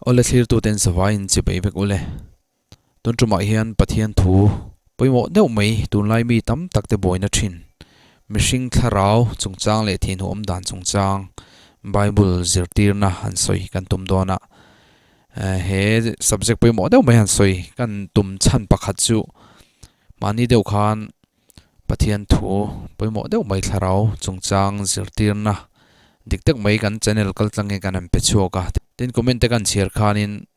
Awle thlirtuten zavaiin chipei vek ule. Tun tumah hian Pathian thu pawimawh deuh mai tunlai mi tam tak te buaina thin. Mihring thlarau chungchang leh thihnu awm dan chungchang Bible zirtirna han sawi kan tum dawn a. He subject pawimawh deuh mai han sawi kan tum chhan pakhat chu mahni deuh khan Pathian thu pawimawh deuh mai thlarau chungchang zirtirna dik tak mai kan channel kal tlang hi kan han pe chhuak a. Tin comment te kan chhiar khanin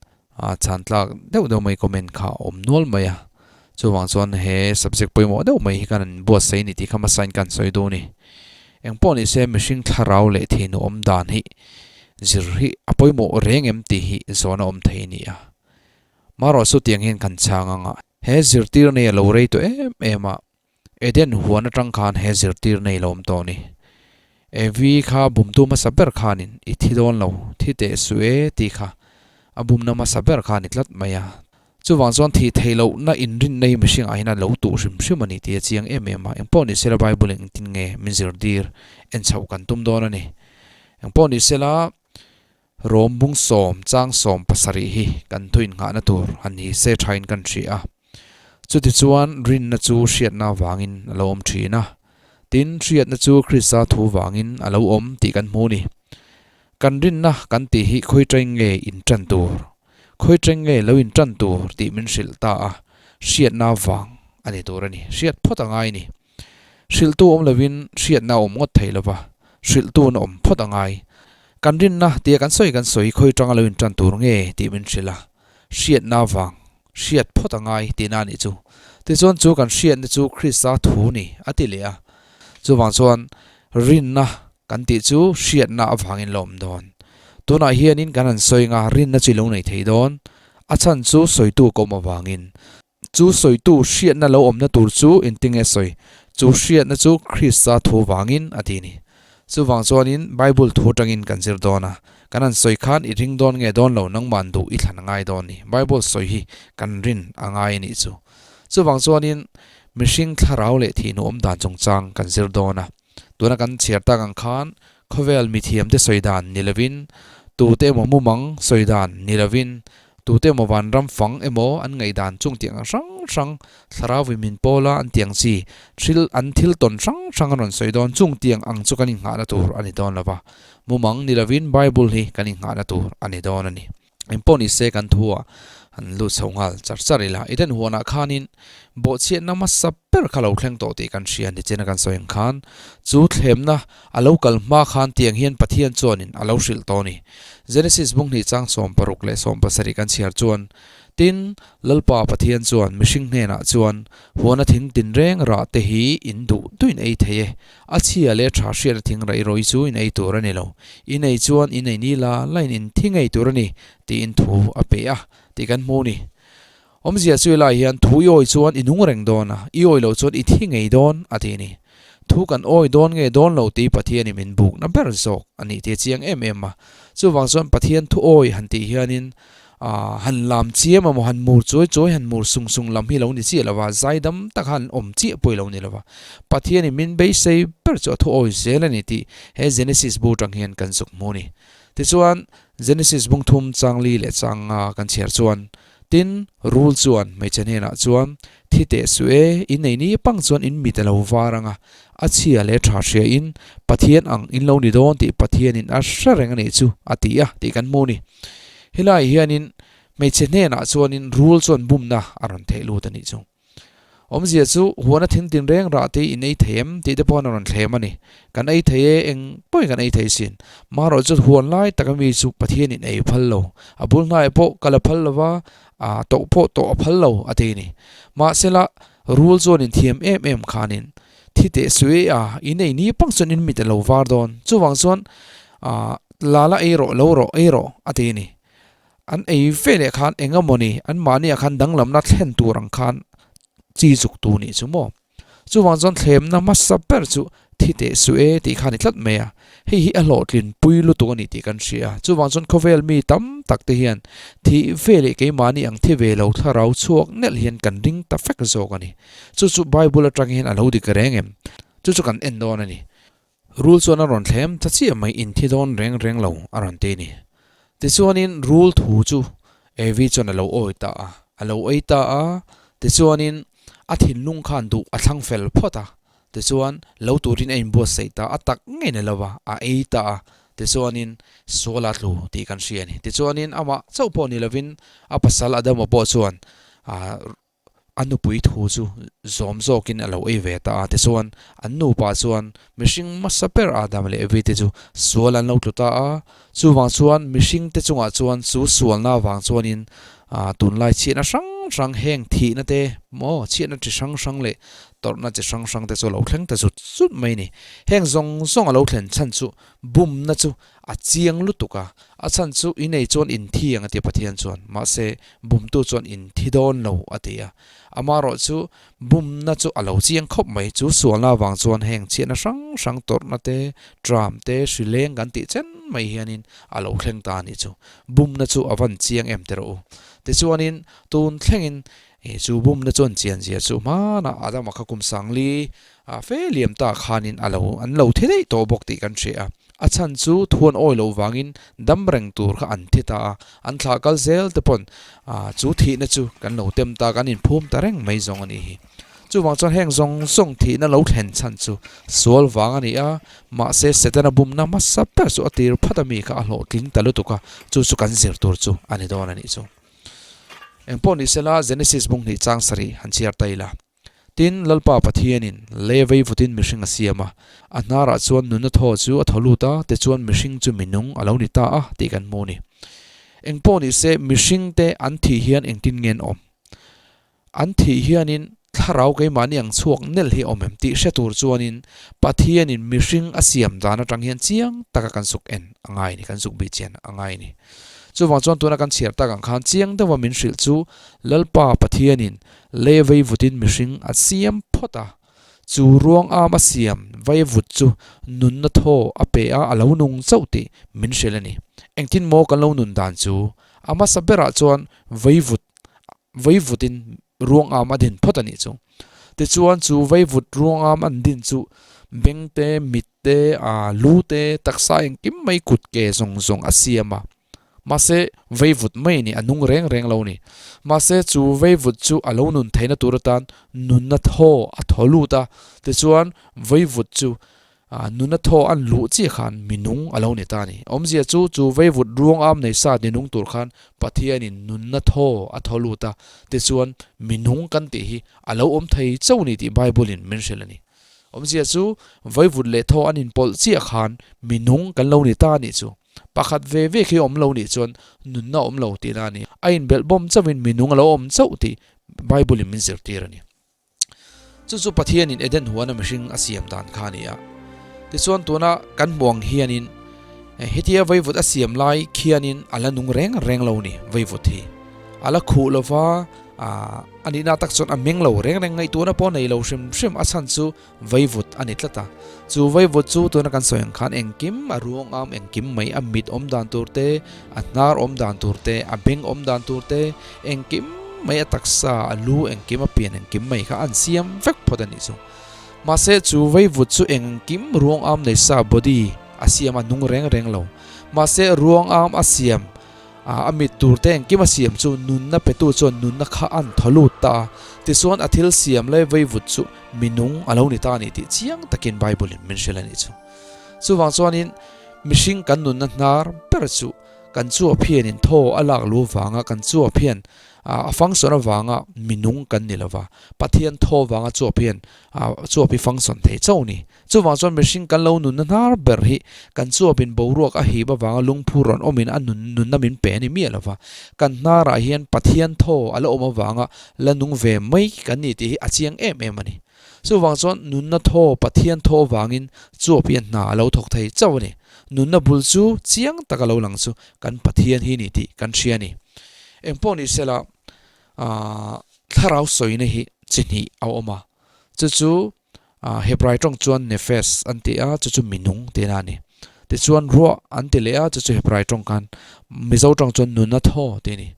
chhan tlak deuh deuh mai comment kha a awm nual mai a. Chuvang chuan he subject pawimawh deuh mai hi kan han buatsaih a ni tih kha hmasain kan sawi duh a ni. Engpawh ni se mihring thlarau leh thihnu awm dan hi zir hi a pawimawh reng em tih hi zawn a awm thei a ni a. Marawh chu tiang hian kan chhang ang a. He zirtir nei a lo rei tawh em em a, Eden huan atang khan he zirtir nei lo awm tawh a ni. Evi kha bumtu hmasa ber khanin i thi dawn lo, thi teh suh e tih kha a bumna hmasa ber kha a ni tlat mai a. Chuvang chuan thih theih lohna inrinna hi mihringah hian a lo tuh hrim hrim a ni tih a chiang em em a. Engpawh ni sela Bible engtin nge min zirtir en chhoh kan tum dawn a ni. Engpawh ni sela Rawm bung sawm chang 70 hi kan thuin nghahna tur a ni se thain kan hria a. Chutichuan rinna chu hriatna avangin a lo awm thin a, tin hriatna chu Krista thu vangin a lo awm tih kan hmu ni. Kan rinna kan tih hi khawi teng nge in tan tur, khawi teng nge lo in tan tur tih min hrilh ta a, hriatna vang a ni tur a ni. Hriat phawt a ngai ni. Hrilhtu awm lovin hriatna a awm ngawt thei lova, hrilhtu na awm phawt a ngai. Kan rinna tia kan sawi kan sawi khawi tanga lo intan tur nge tih min hrilh a, hriatna vang hriat phawt a ngai tihna a nih chu. Tichuan chu kan hriatna chu Krista thu ni a ti leh a, chuvang chuan rinna kan tih chu hriatna avangin la awm dawn. Tunah hianin kan han sawi anga rinna chu i lo nei thei dawn, a chhan chu sawitu ka awm avangin. Chu sawitu hriatna lo awmna tur chu engtinge sawi? Chu hriatna chu Krista thu vangin a ti a ni. Chuvang chuanin Bible thu atangin kan zir dawn a, kan han sawi khan i ring dawn nge dawn lo nangmahn duh i thlan a ngai dawn ni. Bible sawi hi kan rin a ngai a nih chu. Chuvang chuanin mihring thlarau leh thihnu awm dan chungchang kan zir dawn a. Tuna kan chhiar tak ang khan khawvel mithiamte sawi dan ni lovin, tute emaw mumang sawi dan ni lovin, tute emaw vanram fang emaw an ngaihdan chung tiang ang hrang hrang thlarau min pawla an tiang chi thil an thil tawn hrang hrang an rawn sawi dawn chung tiang ang chu kan inngahna tur a ni dawn lova, mumang ni lovin Bible hi kan inngahna tur a ni dawn a ni. Engpawh ni se kan thu ah an lut chho nghal char char ila. Eden huanah khanin bawhchhiatna hmasa ber kha lo thleng tawh tih kan hria ni chena kan sawi ang khan chu thlemna a lo kal hma khan tiang hian Pathian chuanin a lo hrilh tawh a ni. Genesis bung hnih chang 60 leh 70 kan chhiar chuan Tin, Lalpa Pathian chuan mihring hnenah chuan Huana thing tinreng rah te hi in duh duhin ei thei e. A chhia leh tha hriatna thing raih rawih chu in ei tur a ni lo. In ei chuan in ei ni la, lain in thi ngei tur a ni, tiin thu a pe a, tih kan hmu ni. Awmzia chu helai hian thu i awi chuan i nung reng dawn a, i awi loh chuan i thi ngei dawn, a ti ni. Thu kan awi dawn nge dawn lo tih Pathianin min bukna ber zawk a nih tih a chiang em em a. Chuvang chuan Pathian thu awi han tih hianin Aaa, han lam chiam emaw, han mur chuai chuai, han mur sung sung lam hi lo ni chiah lova, zaidam taka han awm chiah pawh i lo ni lova. Pathianin min beisei ber chu a thu awi zel a ni tih he Genesis bu atang hian kan zuk hmu a ni. Tichuan, Genesis bung thum chang li leh chang nga kan chhiar chuan, Tin, rul chuan hmeichhe hnenah chuan, Thi teh suh e, in nei ni pang chuan in mit a lo var ang a, a chhia leh tha hria in Pathian ang in lo ni dawn tih Pathianin a hre reng a nih chu, a ti a tih kan hmu a ni. Helaiah hianin hmeichhe hnenah chuanin rul chuan bumna a rawn theih lut a nih chu. Awmzia chu huana thing tinreng rah te in ei thei em tih te pawh an rawn thlem a ni. Kan ei thei e, eng pawhin kan ei thei sin. Marawh chu huan lai taka mi chu Pathianin ei phal lo. A bul hnaiah pawh kal a phal lo va, aa tawh pawh tawh a phal lo a ti a ni. Mahsela rul chuan inthiam em em khanin thi teh suih a, in ei ni pang chuan in mit a lo var dawn. Chuvang chuan aa la la ei rawh, lo rawh, ei rawh a ti a ni. An ei ve leh khan eng emaw ni, an mahniah khan danglamna thlen tur ang khan chi zuk tu nih chu maw. Chuvang chuan thlemna hmasa ber chu thi teh suh e tih kha a ni tlat mai a, hei hi a hlawhtlin pui lutuk a ni tih kan hria. Chuvang chuan khawvel mi tam tak te hian thih ve leh keimahni ang thi ve lo thlarau chhuak nelh hian kan ring ta fek zawk a ni. Chu chu Bible atang hian a lo dik reng em? Chu chu kan en dawn a ni. Rul chuan a rawn thlem ta chiah mai, in thi dawn reng reng lo a rawn ti a ni. Tichuanin rul thu chu Evi chuan a lo awi ta a, a lo ei ta a, tichuanin a thinlung khan duh a thlang fel phawt a, tichuan lo turin a inbuatsaih ta a, tak ngei ni lo va, a ei ta a, tichuanin sual a tlu tih kan hria a ni. Tichuanin amah chauh pawh ni lovin a pasal Adama pawh chuan A nupui thu chu zawm zawkin a lo ei ve ta a, tichuan an nupa chuan mihring hmasa ber Adam leh Evi te chu sual an lo tlu ta a, chuvang chuan mihring te chungah chuan chu sualna avang chuanin tunlai chhiatna hrang hrang heng thihna te maw chhiatna chi hrang hrang leh tawrhna chi hrang hrang te chu a lo thleng ta zut zut mai a ni. Heng zawng zawng a lo thlen chhan chu bumna chu a chiang lutuk a, a chhan chu i nei chuan in thi ang a ti Pathian chuan, mahse bumtu chuan in thi dawn lo a ti a, amaherawh chu bumna chu a lo chiang khawp mai, chu sualna avang chuan heng chhiatna hrang hrang tawrhna te, tram te, hrileng kan tih chen mai hianin a lo thleng ta a nih chu, bumna chu a van chiang em teh rawh u. Tichuanin tun thlengin chu bumna chuan chian zia chu hmanah Adama kha kum sangli A fe liam ta khanin a lo an lo thi daih tawh bawk tih kan hria a, a chhan chu thuan awi loh vangin dam reng tur kha an thi ta a, an thlah kal zel te pawn chu thihna chu kan lo tem ta, kan inphum ta reng mai zawng a nih hi. Chuvang chuan heng zawng zawng thihna lo thlen chhan chu sual vang a ni a, mahse Setana bumna hmasa ber chu a tir phat a mi kha a hlawhtling ta lutuk a, chu chu kan zir tur chu a ni dawn a nih chu. Engpawh ni sela Genesis bung hnih chang sarih han chhiar ta ila. Tin, Lalpa Pathianin lei vei vutin mihring a siam a, a hnarah chuan nunna thaw chu a thaw lut a, tichuan mihring chu minung a lo ni ta a tih kan hmu a ni. Engpawh ni se, mihringte an thih hian engtin nge an awm? An thih hianin thlarau keimahni ang chhuak nelh hi a awm em tih hre tur chuanin Pathianin mihring a siam dan atang hian chiang taka kan zuk en a ngai a ni, kan zuk bih chian a ngai a ni. Chuvang chuan tuna kan chhiar tak ang khan chiang deuha min hrilh chu Lalpa Pathianin Lei veivutin mihring a siam phawt a, chu ruang am a siam vaivut chu nunna thaw a pe a, a lo nung chauh tih min hrilh a ni. Engtin maw kan lo nun dan chu? A hmasa berah chuan vaivut veivutin ruang am a din phawt a nih chu. Tichuan chu vaivut ruang am an din chu beng te, mit te, aa lu te, taksa engkim mai kut ke zawng zawng a siam a. Mahse, veivut mai ni, a nung reng reng lo ni. Mahse, chu veivut chu a lo nun theihna tur atan nunna thaw a thaw lut a, tichuan veivut chu nunna thaw an luh chiah khan mi nung a lo ni ta a ni. Awmzia chu, chu veivut ruang am nei sa ni nung tur khan Pathianin nunna thaw a thaw lut a, tichuan mi nung kan tih hi a lo awm thei chauh ni tih Bible-in min hrilh a ni. Awmzia chu, veivut leh thaw an inpawlh chiah khan mi nung kan lo ni ta a nih chu. Pakhat ve ve khi awm lo nih chuan nunna awm lo tihna a ni. A inbelh bawm chauhin minung a lo awm chauh tih Bible-in min zirtir a ni. Chu chu Pathianin Eden huana mihring a siam dan kha a ni a. Tichuan tuna kan hmuh ang hianin hetia vaivut a siam lai khianin a la nung reng reng lo ni vaivut hi. A la khuh lo va, a nihna tak chuan a meng lo reng reng ngaihtuahna pawh a nei lo hrim hrim a chhan chu Vaivut a ni tlat a. Chu vaivut chu tuna kan sawi ang khan engkim a ruang am engkim mai, a mit awm dan tur te, a hnar awm dan tur te, a beng awm dan tur te, engkim mai a taksa, a lu engkim, a pian engkim mai kha an siam vek phawt a nih chu. Mahse chu vaivut chu engkim ruang am nei sa, body, a siam a nung reng reng lo. Mahse ruang am a siam A mit tur te engkim a siam chu nunna petu chuan nunna kha an thaw lut ta a, tichuan a thil siam leh veivut chu minung a lo ni ta a ni tih chiang takin Bible in min hrilh a nih chu. Chuvang chuanin mihring kan nunna hnar ber chu kan chuap hianin thaw a lak lu vanga kan chuap hian a function avanga minung kan ni lova, Pathian thaw vanga chuap hian chuap hi function thei chauh a ni. Chuvang chuan mihring kan lo nunna hnar ber hi kan chuapin boruak a hip avanga lungphur rawn awmin a nun nunna min pe a ni miah lova. Kan hnarah hian Pathian thaw a la awm avanga la nung ve mai kan ni tih hi a chiang em em a ni. Chuvang chuan nunna thaw Pathian thaw avangin chuap hian hna a lo thawk thei chauh a ni. Nunna bul chu chiang taka lo lang chu kan Pathian hi ni tih kan hria a ni. Engpawh ni sela thlarau sawina hi chi hnih a awm a, chu chu Hebrai tawng chuan nefesh an ti a, chu chu minung tihna a ni. Tichuan ruah an ti leh a, chu chu Hebrai tawng khan Mizo tawng chuan nuna thaw tih a ni.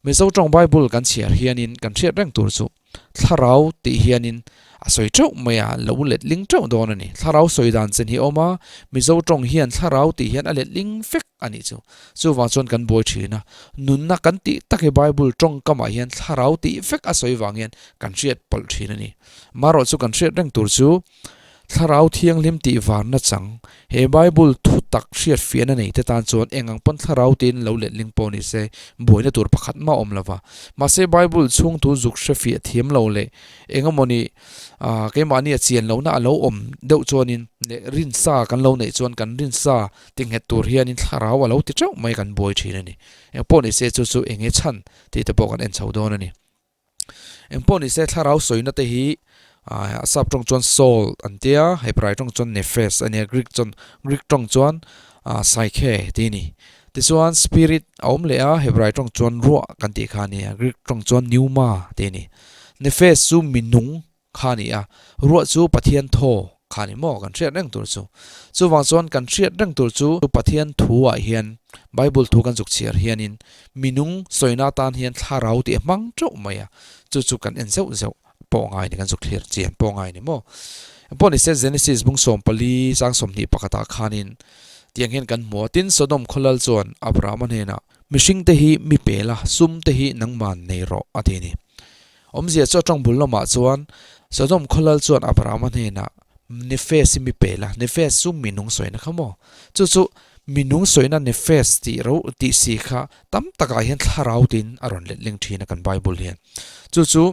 Mizo tawng Bible kan chhiar hianin kan hriat reng tur chu thlarau tih hianin A sawi teuh mai a, lo letling teuh dawn a ni. Thlarau sawi dan chen hi a awm a, Mizo tawng hian thlarau tih hian a letling vek a nih chu. Chuvang chuan kan buai thin a, nunna kan tih tak hi Bible tawngkamah hian thlarau tih vek a sawi vang hian kan hriat pawlh thin a ni. Marawh chu kan hriat reng tur chu Thlarau Thianghlim tih varna chang, he Bible thu tak hriat fiahna nei te tan chuan eng ang pawn thlarau tiin lo letling pawh ni se, buaina tur pakhat mah awm lo va. Mahse Bible chhung thu zuk hre fiah thiam lo leh eng emawni keimahni a chian lohna a lo awm deuh chuanin leh rinsa kan lo neih chuan kan rinsa tinghet tur hianin thlarau a lo ti teuh mai kan buai thin a ni. Engpawh ni se chu chu enge chhan tih te pawh kan en chho dawn a ni. Engpawh ni se thlarau sawina te hi a sap tawng chuan soul an tia, Hebrai tawng chuan nephesh a nia, Greek chuan Greek tawng chuan psyche tih a ni. Tichuan spirit a awm leh a, Hebrai tawng chuan ruah kan tih kha a nia, Greek tawng chuan pneuma tih a ni. Nephesh chu minung kha a ni a, ruah chu Pathian thaw kha a ni maw kan hriat reng tur chu. Chuvang chuan kan hriat reng tur chu Pathian thu ah hian Bible thu kan zuk chhiar hianin minung sawina atan hian thlarau tih a hmang teuh mai a, chu chu kan en zeuh zeuh pawh ngai ni kan zuk thlir chian pawh ngai ni maw. Engpawh ni se Genesis bung 14 chang 21 ah khanin tiang hian kan hmu a, tin Sodom khawlal chuan Abrahama hnenah mihring te hi mi pel a, sum te hi nangman nei rawh a ti a ni. Awmzia chu a tawng bul lamah chuan Sodom khawlal chuan Abrahama hnenah Nefes hi mi pel a, Nefes chu minung sawina kha maw? Chu chu minung sawina Nefes tih ro tih si kha tam takah hian thlarau tiin a rawn letling thin a kan Bible hian. Chu chu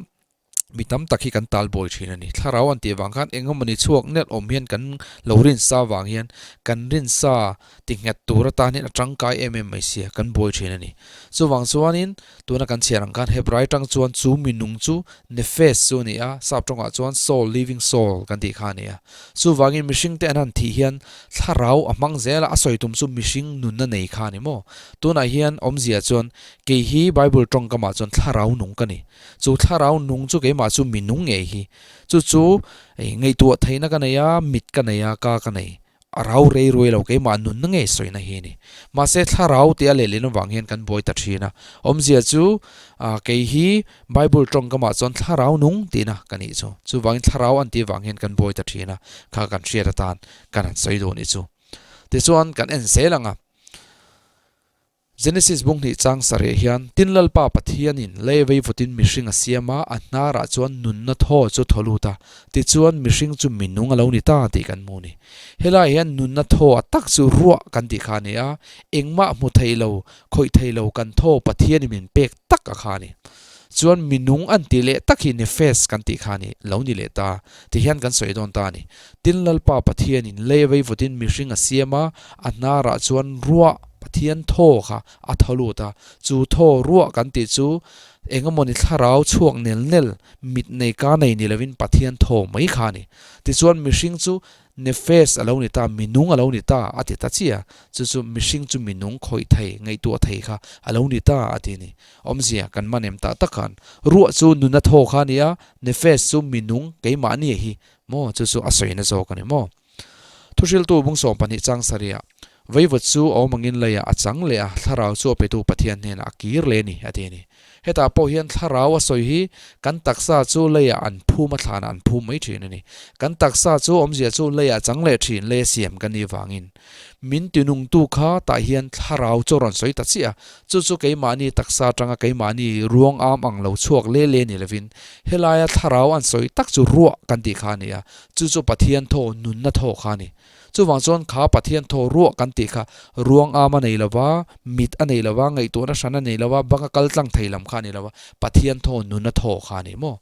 mi tam tak hi kan tal bawi thin a ni. Thlarau an tih vang khan eng emawni chhuak nelh awm hian kan lo rinsa vang hian kan rinsa ti nghet tur atan hian a tangkai em em mai sia kan buai thin a ni. Chuvang chuanin tuna kan chhiar ang khan Hebrai tang chuan chu minung chu Nefesh chu a ni a, sap tawngah chuan soul, living soul kan tih kha a ni a. Chuvangin mihring te an han thih hian thlarau a hmang zel a, a sawi tum chu mihring nunna nei kha a ni maw? Tunah hian awmzia chuan kei hi Bible tawngkamah chuan thlarau nung ka ni. Chu thlarau nung chu keimah chu minung ngei hi. Chu chu ngaihtuah theihna ka nei a, mit ka nei a, ka ka nei. A rau rei ruai lo keimah nunna ngei sawina hi a ni. Mahse thlarau tih a lehlin avang hian kan buai ta thin a. Awmzia chu kei hi Bible tawngkamah chuan thlarau nung tihna ka nih chu. Chuvangin thlarau an tih vang hian kan buai ta thin a, kha kan hriat atan kan han sawi dawn i chu. Tichuan kan en zel ang a. Genesis bung hnih chang sarih hian, Tin Lalpa Pathianin lei veivutin mihring a siam a, a hnarah chuan nunna thaw chu thaw lut a, tichuan mihring chu minung a lo ni ta tih kan hmu a ni. Helaiah hian nunna thaw a tak chu ruah kan tih kha a ni a, engmah hmu thei lo, khawih thei lo kan thaw Pathianin min pek tak a kha a ni. Chuan minung an tih leh tak hi Nefesh kan tih kha a ni, lo ni leh ta, ti hian kan sawi dawn ta a ni. Tin Lalpa Pathianin lei veivutin mihring a siam a, a hnarah chuan ruah Pathian thaw kha a thaw lut a, chu thaw ruah kan tih chu eng emawni thlarau chhuak nel nel, mit nei ka nei ni lovin Pathian thaw mai kha a ni. Tichuan mihring chu Nefesh a lo ni ta, minung a lo ni ta a ti ta chiah a, chu chu mihring chu minung khawih thei, ngaihtuah thei kha a lo ni ta a ti a ni. Awmzia kan man em tah tak khan ruah chu nuna thaw kha a ni a, Nefesh chu minung keimahni hi maw chu chu a sawina zawk a ni maw. Thuhriltu bung 12 chang sarih ah Veivawt chu a awm angin leiah a chang leh a, thlarau chu a petu Pathian hnenah a kir leh a ni, a ti a ni. Hetah pawh hian thlarau a sawi hi kan taksa chu leiah an phum a thlanah an phum mai thin a ni. Kan taksa chu awmzia chu leiah a chang leh thin, lei a siam kan nih vangin. Min tinungtu kha tah hian thlarau chu a rawn sawi ta chiah a, chu chu keimahni taksa atanga keimahni ruang am ang lo chhuak le le ni lovin helaia thlarau an sawi tak chu ruah kan tih kha a ni a, Chu chu Pathian thaw, nunna thaw kha a ni. Chuvang chuan kha Pathian thaw ruah kan tih kha ruang am a nei lo va, mit a nei lo va, ngaihtuahna hran a nei lo va, banga kal tlang thei lam kha a ni lo va, Pathian thaw, nunna thaw kha a ni maw?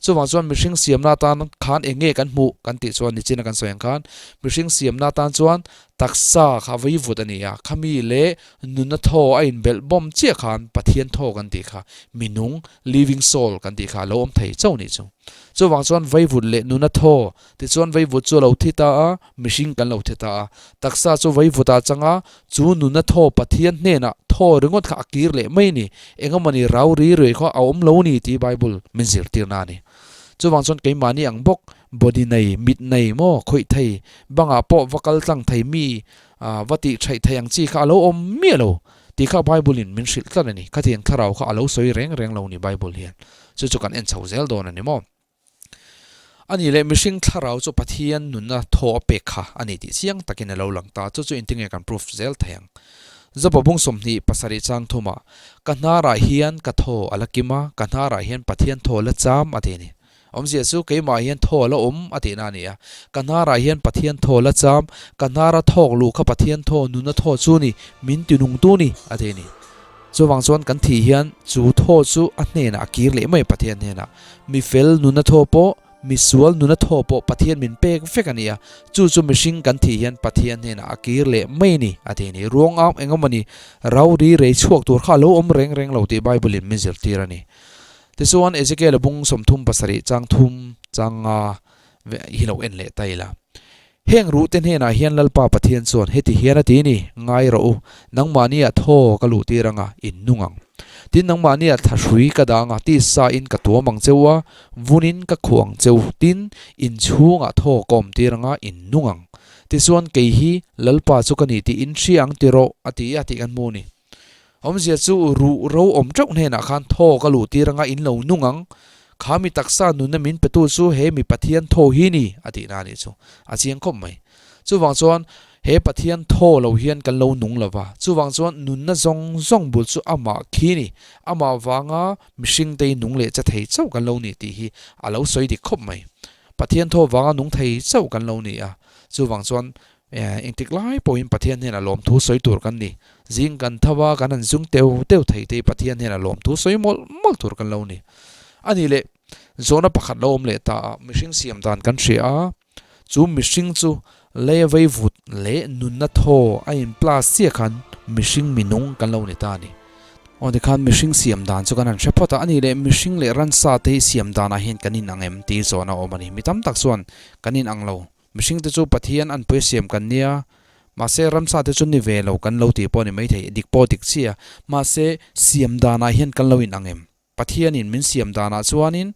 Chuvang chuan mihring siamna atan khan eng nge kan hmuh kan tih chuan nichina kan sawi ang khan mihring siamna atan chuan taksa kha veivut a ni a, khami leh nunna thaw a inbelh bawm chiah khan Pathian thaw kan tih kha minung, living soul, kan tih kha a lo awm thei chauh nih chu. Chuvang chuan vaivut leh nuna thaw tichuan vaivut chu a lo thi ta a, mihring kan lo thi ta a. Taksa chu vaivut ah chang a, chu nuna thaw Pathian hnenah thaw ringawt kha a kir leh mai a ni. Engemawni rau ri rui kha a awm lo a ni tih Bible min zirtirna a ni. Chuvang chuan keimahni ang bawk, body nei, mit nei maw, khawih thei, bangah pawh va kal tlang thei mi, va tih theih thei ang chi kha a lo awm miah lo tih kha Bible in min hrilh tlat a ni. Khatiang thlarau kha a lo sawi reng reng lo a ni Bible hian. Chu chu kan en chho zel dawn a ni maw? A nih leh mihring thlarau chu Pathian nunna thaw a pek kha a ni tih chiang takin a lo lang ta. Chu chu engtinge kan proof zel thei ang? Joba bung 20 pasarih chang thumah, Ka hnarah hian ka thaw a la kim a, ka hnarah hian Pathian thaw a la cham a ti a ni. Awmzia chu keimah hian thaw a la awm a tihna a ni a. Ka hnarah hian Pathian thaw a la cham, ka hnara thawk luh kha Pathian thaw, nunna thaw chu ni, min tinungtu ni a ti a ni. Chuvang chuan kan thih hian chu thaw chu a hnenah a kir leh mai Pathian hnenah. Mi fel nuna thaw pawh, mi sual nuna thaw pawh Pathian min pek vek a ni a, chu chu mihring kan thih hian Pathian hnenah a kir leh mai a ni a ti a ni. Ruang am eng emaw ni rau ri rei chhuak tur kha a lo awm reng reng lo tih Bible in min zirtir a ni. Tichuan Ezekiel-a bung 37 chang thum chang nga hi lo en leh ta ila. Heng ruhte hnenah hian Lalpa Pathian chuan heti hian a ti ni, Ngai rawh u, nangmahniah thaw ka luh tir anga in nung ang. Tin, nangmahniah thlahrui ka dah anga tisa in ka tuam ang che u a, vunin ka khuh ang che u. Tin, in chhungah thaw ka awm tir anga in nung ang. Tichuan, kei hi Lalpa chu ka ni tih in hria ang ti rawh, a ti a tih kan hmu a ni. Awmzia chu ruh ro awm teuh hnenah khan thaw ka luh tir anga in lo nung ang. Kha mi taksa nunna min petu chu he mi Pathian thaw hi ni a tihna a nih chu. A chiang khawp mai. Chuvang chuan he Pathian thaw lo hian kan lo nung lo va. Chuvang chuan nunna zawng zawng bul chu amah khi ni. Amah vanga mihringte hi nung leh che thei chauh kan lo ni tih hi a lo sawi dik khawp mai. Pathian thaw vanga nung thei chauh kan lo ni a. Chuvang chuan Engtik lai pawhin Pathian hnenah lawmthu sawi tur kan ni. Zing kan tho a, kan han zung teu teu thei te hi Pathian hnenah lawmthu sawi mawlh mawlh tur kan lo ni. A nih leh, zawhna pakhat lo awm leh ta a, mihring siam dan kan hria a, chu mihring chu leia vei vut leh nunna thaw a in plus chiah khan mihring minung kan lo ni ta a ni. Aw tikhan mihring siam dan chu kan han hre phawt a, a nih leh mihring leh ransa te hi siam danah hian kan inang em tih zawhna a awm a ni. Mi tam tak chuan kan inang lo. Mihring te chu Pathian an pui siam kan nia, mahse ramsa te chu ni ve lo kan lo tih pawh a ni maithei, dik pawh dik chiah. Mahse siam danah hian kan lo inang em? Pathianin min siam danah chuanin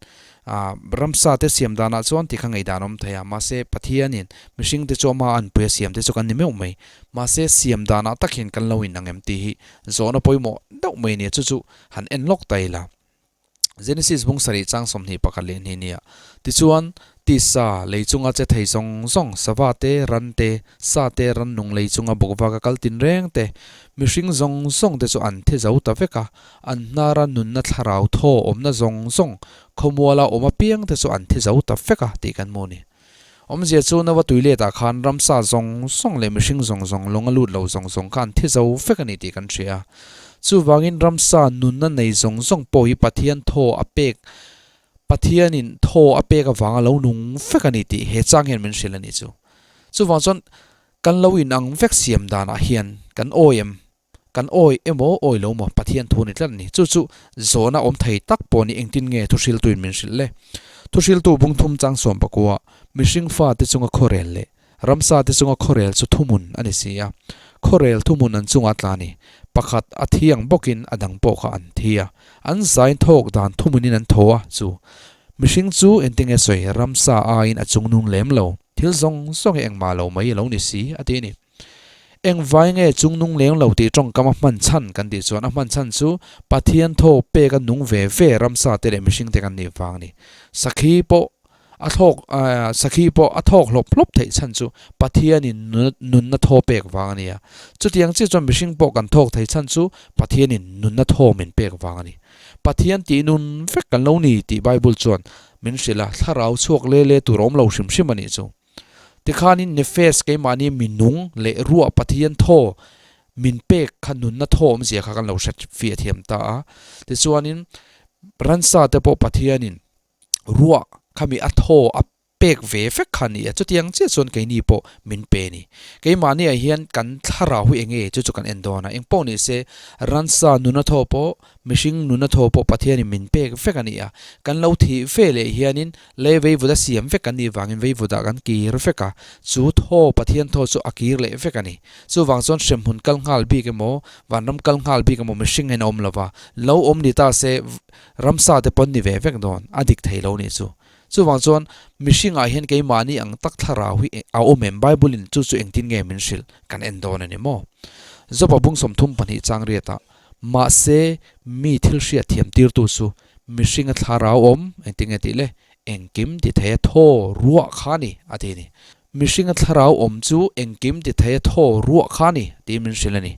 ramsa te siam danah chuan tih kha ngaihdan awm thei a, mahse Pathianin mihring te chu ama an pui a siam te chu kan ni meuh mai. Mahse siam danah tak hian kan lo inang em tih hi zawhna pawimawh deuh mai a nia, chu chu han en lawk ta ila. Genesis bung sarih chang 21 leh hnih nia. Tichuan, tisa, lei chunga che thei zawng zawng, sava te, ran te, sa te, rannung lei chunga bawkva ka kal tin reng te, mihring zawng zawng te chu an thi zo ta vek a, an hnara nunna thlarau thaw awmna zawng zawng, khawmuala awm apiang te chu an thi zo ta vek a tih kan hmu a ni. Awmzia chu Nova tuiletah khan ramsa zawng zawng leh mihring zawng zawng lung a lut lo zawng zawng kha an thi zo vek a ni tih kan hria a. Chuvangin ramsa nunna nei zawng zawng pawh hi Pathian thaw a pek, Pathianin thaw a pek avanga lo nung vek a ni tih he chang hian min hrilh a nih chu. Chuvang chuan kan lo inang vek siam danah hian kan awi em? Kan awi emaw awi lo maw Pathian thu ni tlat a ni. Chu chu zawhna awm thei tak pawh ni engtin nge thuhriltuin min hrilh le? Thuhriltu bung thum chang 10 mihring fate chunga khawrel leh ramsa te chunga khawrel chu thuhmun a ni si a. Khawrel thuhmun an chunga tla ni. Pakhat a thi ang bawkin a dang pawh kha an thi a. An zain thawk dan thuhmunin an tho a chu. Mihring chu engtinge sawi ramsa aiin a chungnung lem lo. Thil zawng zawng hi engmah lo mai a lo ni si a ti a ni. Engvai nge chungnung leng lo tih tawngkam a hman chhan kan tih chuan a hman chhan chu Pathian thaw pek a nung ve ve ramsa te leh mihring te kan nih vang a ni. Sakhi pawh a thlawk sakhi pawh a thawk hlawp hlawp theih chhan chu Pathianin nunna thaw pek vang a ni a. Chutiang chiah chuan mihring pawh kan thawk thei chhan chu Pathianin nunna thaw min pek vang a ni. Pathian tih nun vek kan lo ni tih Bible chuan min hrilh a, thlarau chhuak le le tur a awm lo hrim hrim a nih chu. Tikhanin Nefesh keimahni minung leh ruah Pathian thaw min pek kha nunna thaw awmzia kha kan lo hre fiah thiam ta a. Tichuanin ransa te pawh Pathianin ruah khami a thaw a pek ve vek kha a ni a, chutiang chiah chuan keini pawh min pe a ni. Keimahniah hian kan thlarau hi eng nge chu chu kan en dawn a, engpawh ni se ransa nunna thaw pawh Mihring nuna thaw pawh Pathianin min pek vek a ni a, kan lo thih ve leh hianin lei veivuda siam vek kan nih vangin veivudah kan kir vek a, chu thaw Pathian thaw chu a kir leh vek a ni. Chuvang chuan hremhmun kal nghal bik emaw, vanram kal nghal bik emaw mihring hian a awm lo va, lo awm ni ta se ramsa te pawn ni ve vek dawn, a dik thei lo nih chu. Chuvang chuan mihringah hian keimahni ang tak thlarau hi a awm em? Bible-in chu chu engtin nge min hrilh kan en dawn a ni maw? Joba bung 32 chang riatah Mahse, mi thil hriat thiam tirtu chu mihringa thlarau awm, engtin nge tih le? Engkim ti thei a thaw ruah kha a ni, a ti a ni. Mihringa thlarau awm chu engkim ti thei a thaw ruah kha a ni, tiin min hrilh a ni.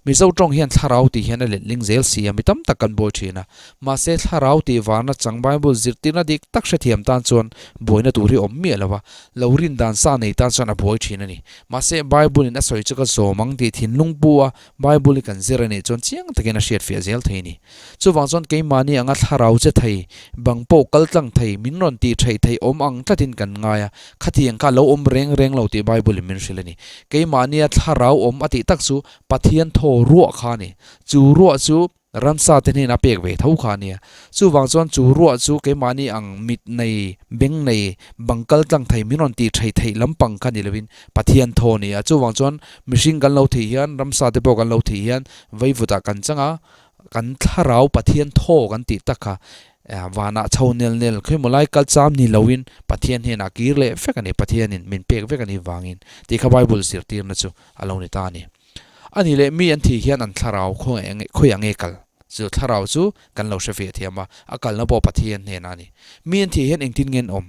Mizo tawng hian thlarau tih hian a letling zel si a, mi tam tak kan buai thin a. Mahse, thlarau tih varna chang Bible zirtirna dik tak hrethiam tan chuan buaina tur hi awm miah lo va, lo rin dan sa nei tan chuan a buai thin a ni. Mahse, Bible-in a sawi chu ka zawm ang tih thinlung pu a, Bible hi kan zir a nih chuan chiang takin a hriatfiah zel thei a ni. Chuvang chuan keimahni anga thlarau che thei, bang pawh kal tlang thei, min rawn tih theih thei awm ang tlatin kan ngai a, khatiang kha a lo awm reng reng lo tih Bible-in min hrilh a ni. Keimahnia thlarau awm a tih tak chu Pathian thaw ruah kha a ni. Chu ruah chu ramsa te hnena pek ve tho kha a nia. Chuvang chuan chu ruah chu keimahni ang mit nei, beng nei, bang kal tlang thei, min rawn tih theih theih lampang kha ni lovin Pathian thaw a ni a. Chuvang chuan mihring kan lo thih hian, ramsa te pawh kan lo thih hian vaivutah kan chang a, kan thlarau Pathian thaw kan tih tak kha vanah chho nel nel khawimaw lai kal cham ni loin Pathian hnenah kir leh vek a ni, Pathianin min pek vek a nih vangin tih kha Bible zirtirna chu a lo ni ta a ni. A nih leh mi an thih hian an thlarau khawiah nge kal? Chu thlarau chu kan lo hre ve thiam a, a kalna pawh Pathian hnenah a ni. Mi an thih hian engtin nge an awm?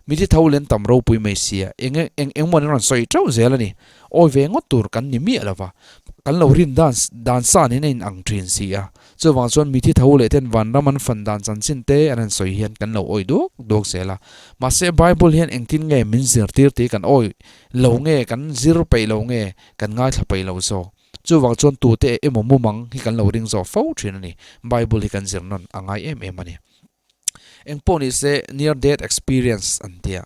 Mithi tho len tam ropui mai sia, eng eng engmaw an rawn sawi teuh zel a ni. Awi ve ngawt tur kan ni miah lo va, kan lo rin dan dan san in a in ang thin si a. Chuvang chuan mithi tho leh ten vanram an fan dan chanchin te an han sawi hian kan lo awi duak duak zel a. Mahse Bible hian engtin nge min zirtir tih kan awi lo nge, kan zir peih lo nge, kan ngaithla peih lo zawk. Chuvang chuan tute emaw mumang hi kan lo ring zawk fo thin a ni. Bible hi kan zir nawn a ngai em em a ni. Eng pawh ni se near death experience an tia.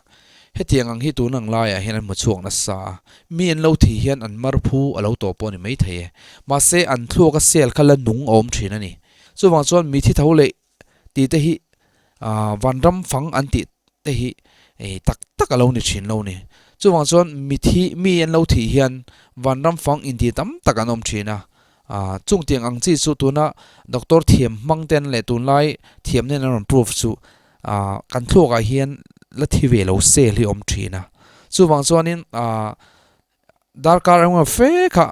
Hetiang ang hi tun ang laiah hian an hmu chhuak nasa a, mi an lo thih hian an mar phu a lo tawh pawh a ni maithei e. Mahse an thluak a cell kha la nung a awm thin a ni. Chuvang chuan mi thi tho leh tih te hi vanram fang an tih te hi tak tak a lo ni thin lo ni. Chuvang chuan mi thi mi an lo thih hian vanram fang intih tam tak an awm thin a, Chung tiang ang chi chu tuna doctor thiam hmang ten leh tunlai thiam nen an rawn proof chu kan thluak ah hian la thi ve lo cell hi a awm thin a. Chuvang chuanin darkar engemaw fe kha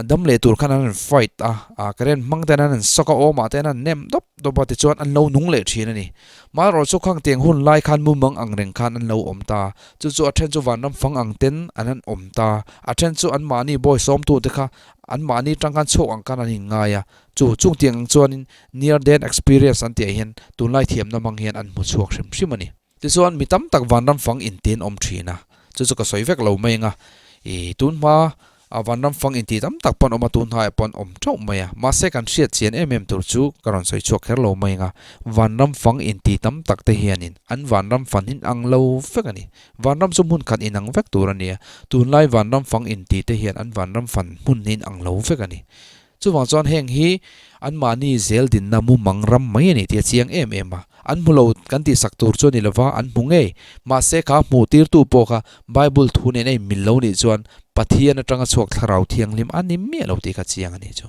dam leh tur khan an rawn fight a, current hmang ten an rawn shock a, awmah ten an nem dawp dawp a tichuan an lo nung leh thin a ni. Marawh chu khang tiang hun lai khan mumang ang reng khan an lo awm ta. Chu chu a then chu vanram fang ang ten an han awm ta. A then chu anmahni bawi sawmtute kha Anmahni tang khan chhuak ang khan an inngai a, chu chung tiang ang chuanin near death experience an tih ah hian tunlai thiamna hmang hian an hmu chhuak hrim hrim a ni. Tichuan mi tam tak vanram fang inti an awm thin a, chu chu ka sawi vek lo mai ang a, ih tun hma a vanram fang inti tam tak pawh an awm a, tun hnaiah pawh an awm teuh mai a, mahse kan hriat chian em em tur chu ka rawn sawi chhuak kher lo mai ang a, vanram fang inti tam tak te hianin an vanram fan in ang lo vek a ni. Vanram chu hmun khat inang vek tur a ni a, tunlai vanram fang inti te hian an vanram fan hmun hi inang lo vek a ni. Chuvang chuan heng hi anmahni zel dinna mumang ram mai a ni tih a chiang em em a, an hmu lo kan tihsak tur chu a ni lova, an hmu ngei. Mahse kha hmuh tirtu pawh kha Bible thu nen a inmil lo nih chuan Pathian atanga chhuak thlarau thianghlim a ni miah lo tih kha chiang a ni chu.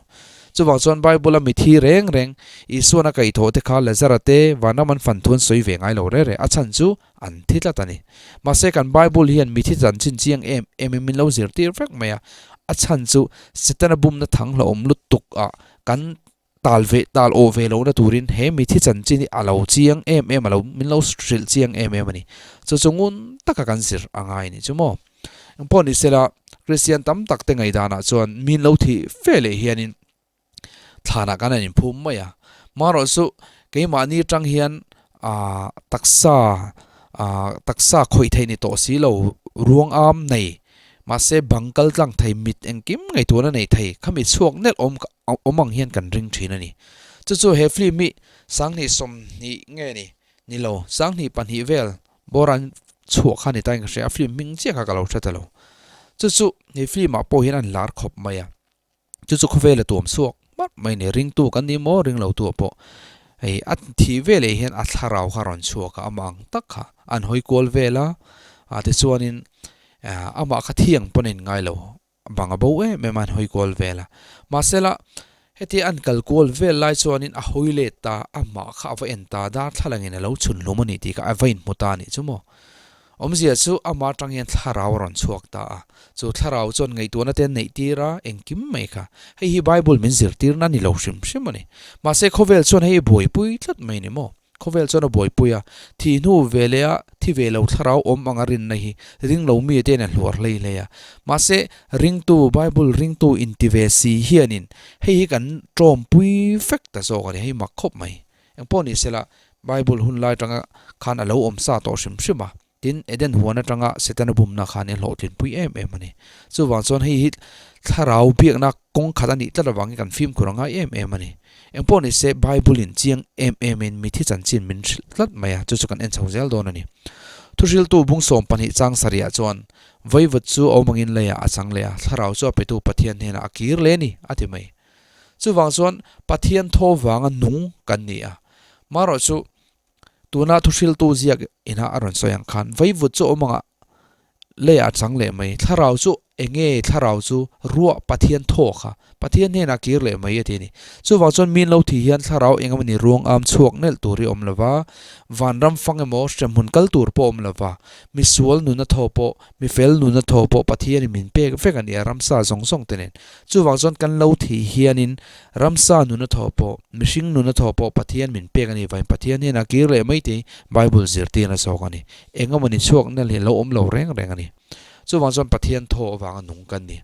Chuvang chuan Bible a mithi reng reng Isuan a kaihthawh te kha Lazara te vanram an fan thu an sawi ve ngai lo rere, a chhan chu An thi tlat a ni. Mahse kan Bible hian mithi chanchin chiang em em in min lo zirtir vek mai a, a chhan chu Setana bumna thang hlauhawm lutuk ah kan tal ve tal awh ve lohna turin he mithi chanchin hi a lo chiang em em a lo min lo hrilh chiang em em a ni. Chu chu ngun taka kan zir a ngai a nih chu maw. Engpawh ni sela Kristian tam tak te ngaihdanah chuan min lo thih fe leh hianin thlanah khan an inphum mai a, marawh chu keimahni atang hian aah taksa aah taksa khawih theih ni tawh si lo ruang am nei mahse bang kal tlang thei mit engkim ngaihtuahna nei thei khami chhuak nelh awm awm ang hian kan ring thin a ni. Chu chu he film hi sanghnih 20 nge ni ni lo sanghnih pahnih vel bawr an chhuah kha ni ta in ka hria a film hming chiah kha ka lo hre ta lo chu chu he film ah pawh hian an lar khawp mai a. Chu chu khawvela tuam chhuak hmarh mai a ni. Ringtu kan ni maw? Ring lo tu pawh hei a thih veleh hian a thlarau kha a rawn chhuak a, amah ang tak kha an hawi kual vel a, ah tichuanin amah kha thiang pawn a inngai lo, bang a bo em em a an hawi kual vel a. Mahsela hetia an kal kual vel lai chuanin a hawi let ta, amah kha a va en ta, darthlalangin a lo chhun hlum a ni tih kha a va inhmu ta a nih chu maw. Awmzia chu amah atang hian thlarau a rawn chhuak ta a, chu thlarau chuan ngaihtuahna te an neih tir a, engkim mai kha. Hei hi Bible min zirtirna a ni lo hrim hrim a ni. Mahse khawvel chuan hei i buaipui tlat mai a ni maw? Khawvel chuan a buaipui a, thih hnu ve leh a thi ve lo thlarau awm anga rinna hi ring lo mi te in a hluar hlei hlei a. Mahse, ringtu, Bible ringtu inti ve si hianin hei hi kan tawmpui vek ta zawk a ni, hei mak khawp mai. Engpawh ni sela, Bible hun lai atanga khan a lo awm sa tawh hrim hrim a. Tin, Eden huan atanga Setana bumna khan i hlawhtlinpui em em a ni. Chuvang chuan hei hi thlarau biakna kawng khat a nih tlat avangin kan fimkhur a ngai em em a ni. Engpawh ni se, Bible-in chiang em emin mithi chanchin min hrilh tlat mai a, chu chu kan en chho zel dawn a ni. Thuhriltu bung 12 chang sarihah chuan, Vaivat chu a awm angin leiah a chang leh a, thlarau chu a petu Pathian hnenah a kir leh a ni, a ti mai. Chuvang chuan Pathian thaw vanga nung kan ni a. Marawh chu Tuna thuhriltu ziak ina a rawn sawi ang khan vaivut chu awm anga leiah a chang leh mai. Thlarau chu eng nge thlarau chu ruah Pathian thaw kha Pathian hnenah kir leh mai a ti a ni. Chuvang chuan min lo thih hian thlarau eng emawni ruang am chhuak nelh tur hi awm lo va, vanram fang emaw hremhmun kal tur pawh awm lo va, misual nuna thaw pawh Mi fel nuna thaw pawh Pathianin min pek vek a ni a, ramsa zawng zawng te nen. Chuvang chuan kan lo thih hianin ramsa nuna thaw pawh, mihring nuna thaw pawh Pathian min pek a ni vain Pathian hian a kir leh mai tih Bible zirtirna zawk a ni. Eng emaw ni chhuak nal hi a lo awm lo reng reng a ni. Chuvang chuan Pathian thaw avanga nung kan ni.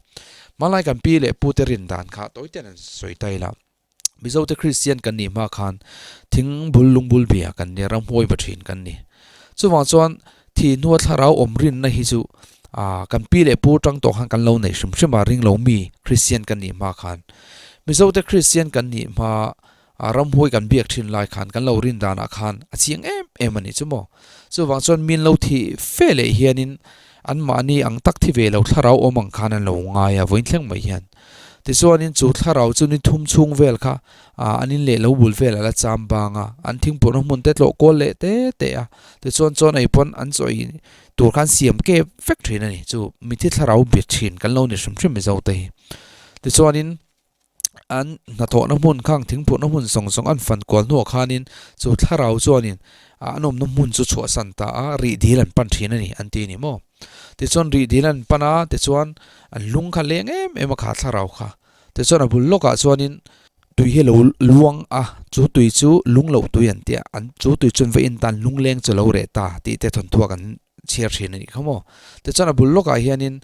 Hmanlai kan pi leh pute rin dan kha tawi ten an sawi ta ila. Mizote Kristian kan nih hma khan thing bul lung bul bia kan ni a, ramhuai va thin kan ni. Chuvang chuan thih hnua thlarau awm rinna hi chu ah kan pi leh pu tang tawh khan kan lo nei hrim hrim a, ring lo mi Kristian kan nih hma khan. Mizote Kristian kan nih hma ah ramhuai kan biak thin lai khan kan lo rin danah khan a chiang em em a nih chu maw. Chuvang chuan min lo thih fe leh hianin anmahni ang tak thi ve lo thlarau awm ang khan an lo ngai a, vawiin thleng mai hian. Tichuanin chu thlarau chu ni thum chhung vel kha an in leh lo bul vel a la cham bang a, an thingpurhna hmun te tlawh kual leh te te a, tichuan chuan ei pawn an chaw ei tur khan siam kep vek thin a ni, chu mithi thlarau be thin kan lo ni hrim hrim Mizo te hi. Tichuanin an hnathawhna hmun khang thingpurhna hmun zawng zawng an fan kual hnuah khanin chu thlarau chuanin an awmna hmun chu chhuahsan ta a, rih dil an pan thin a ni an ti a ni maw. Tichuan rih dil an pan a, tichuan an lung kha leng em em a kha thlarau kha. Tichuan a bul lawkah chuanin tui hi a lo luang a, chu tui chu lung loh tui an ti a, an chu tui chuan va in tan lung leng chu a lo reh ta tih te thawnthuak an chhiar thin a nih kha maw. Tichuan a bul lawkah hianin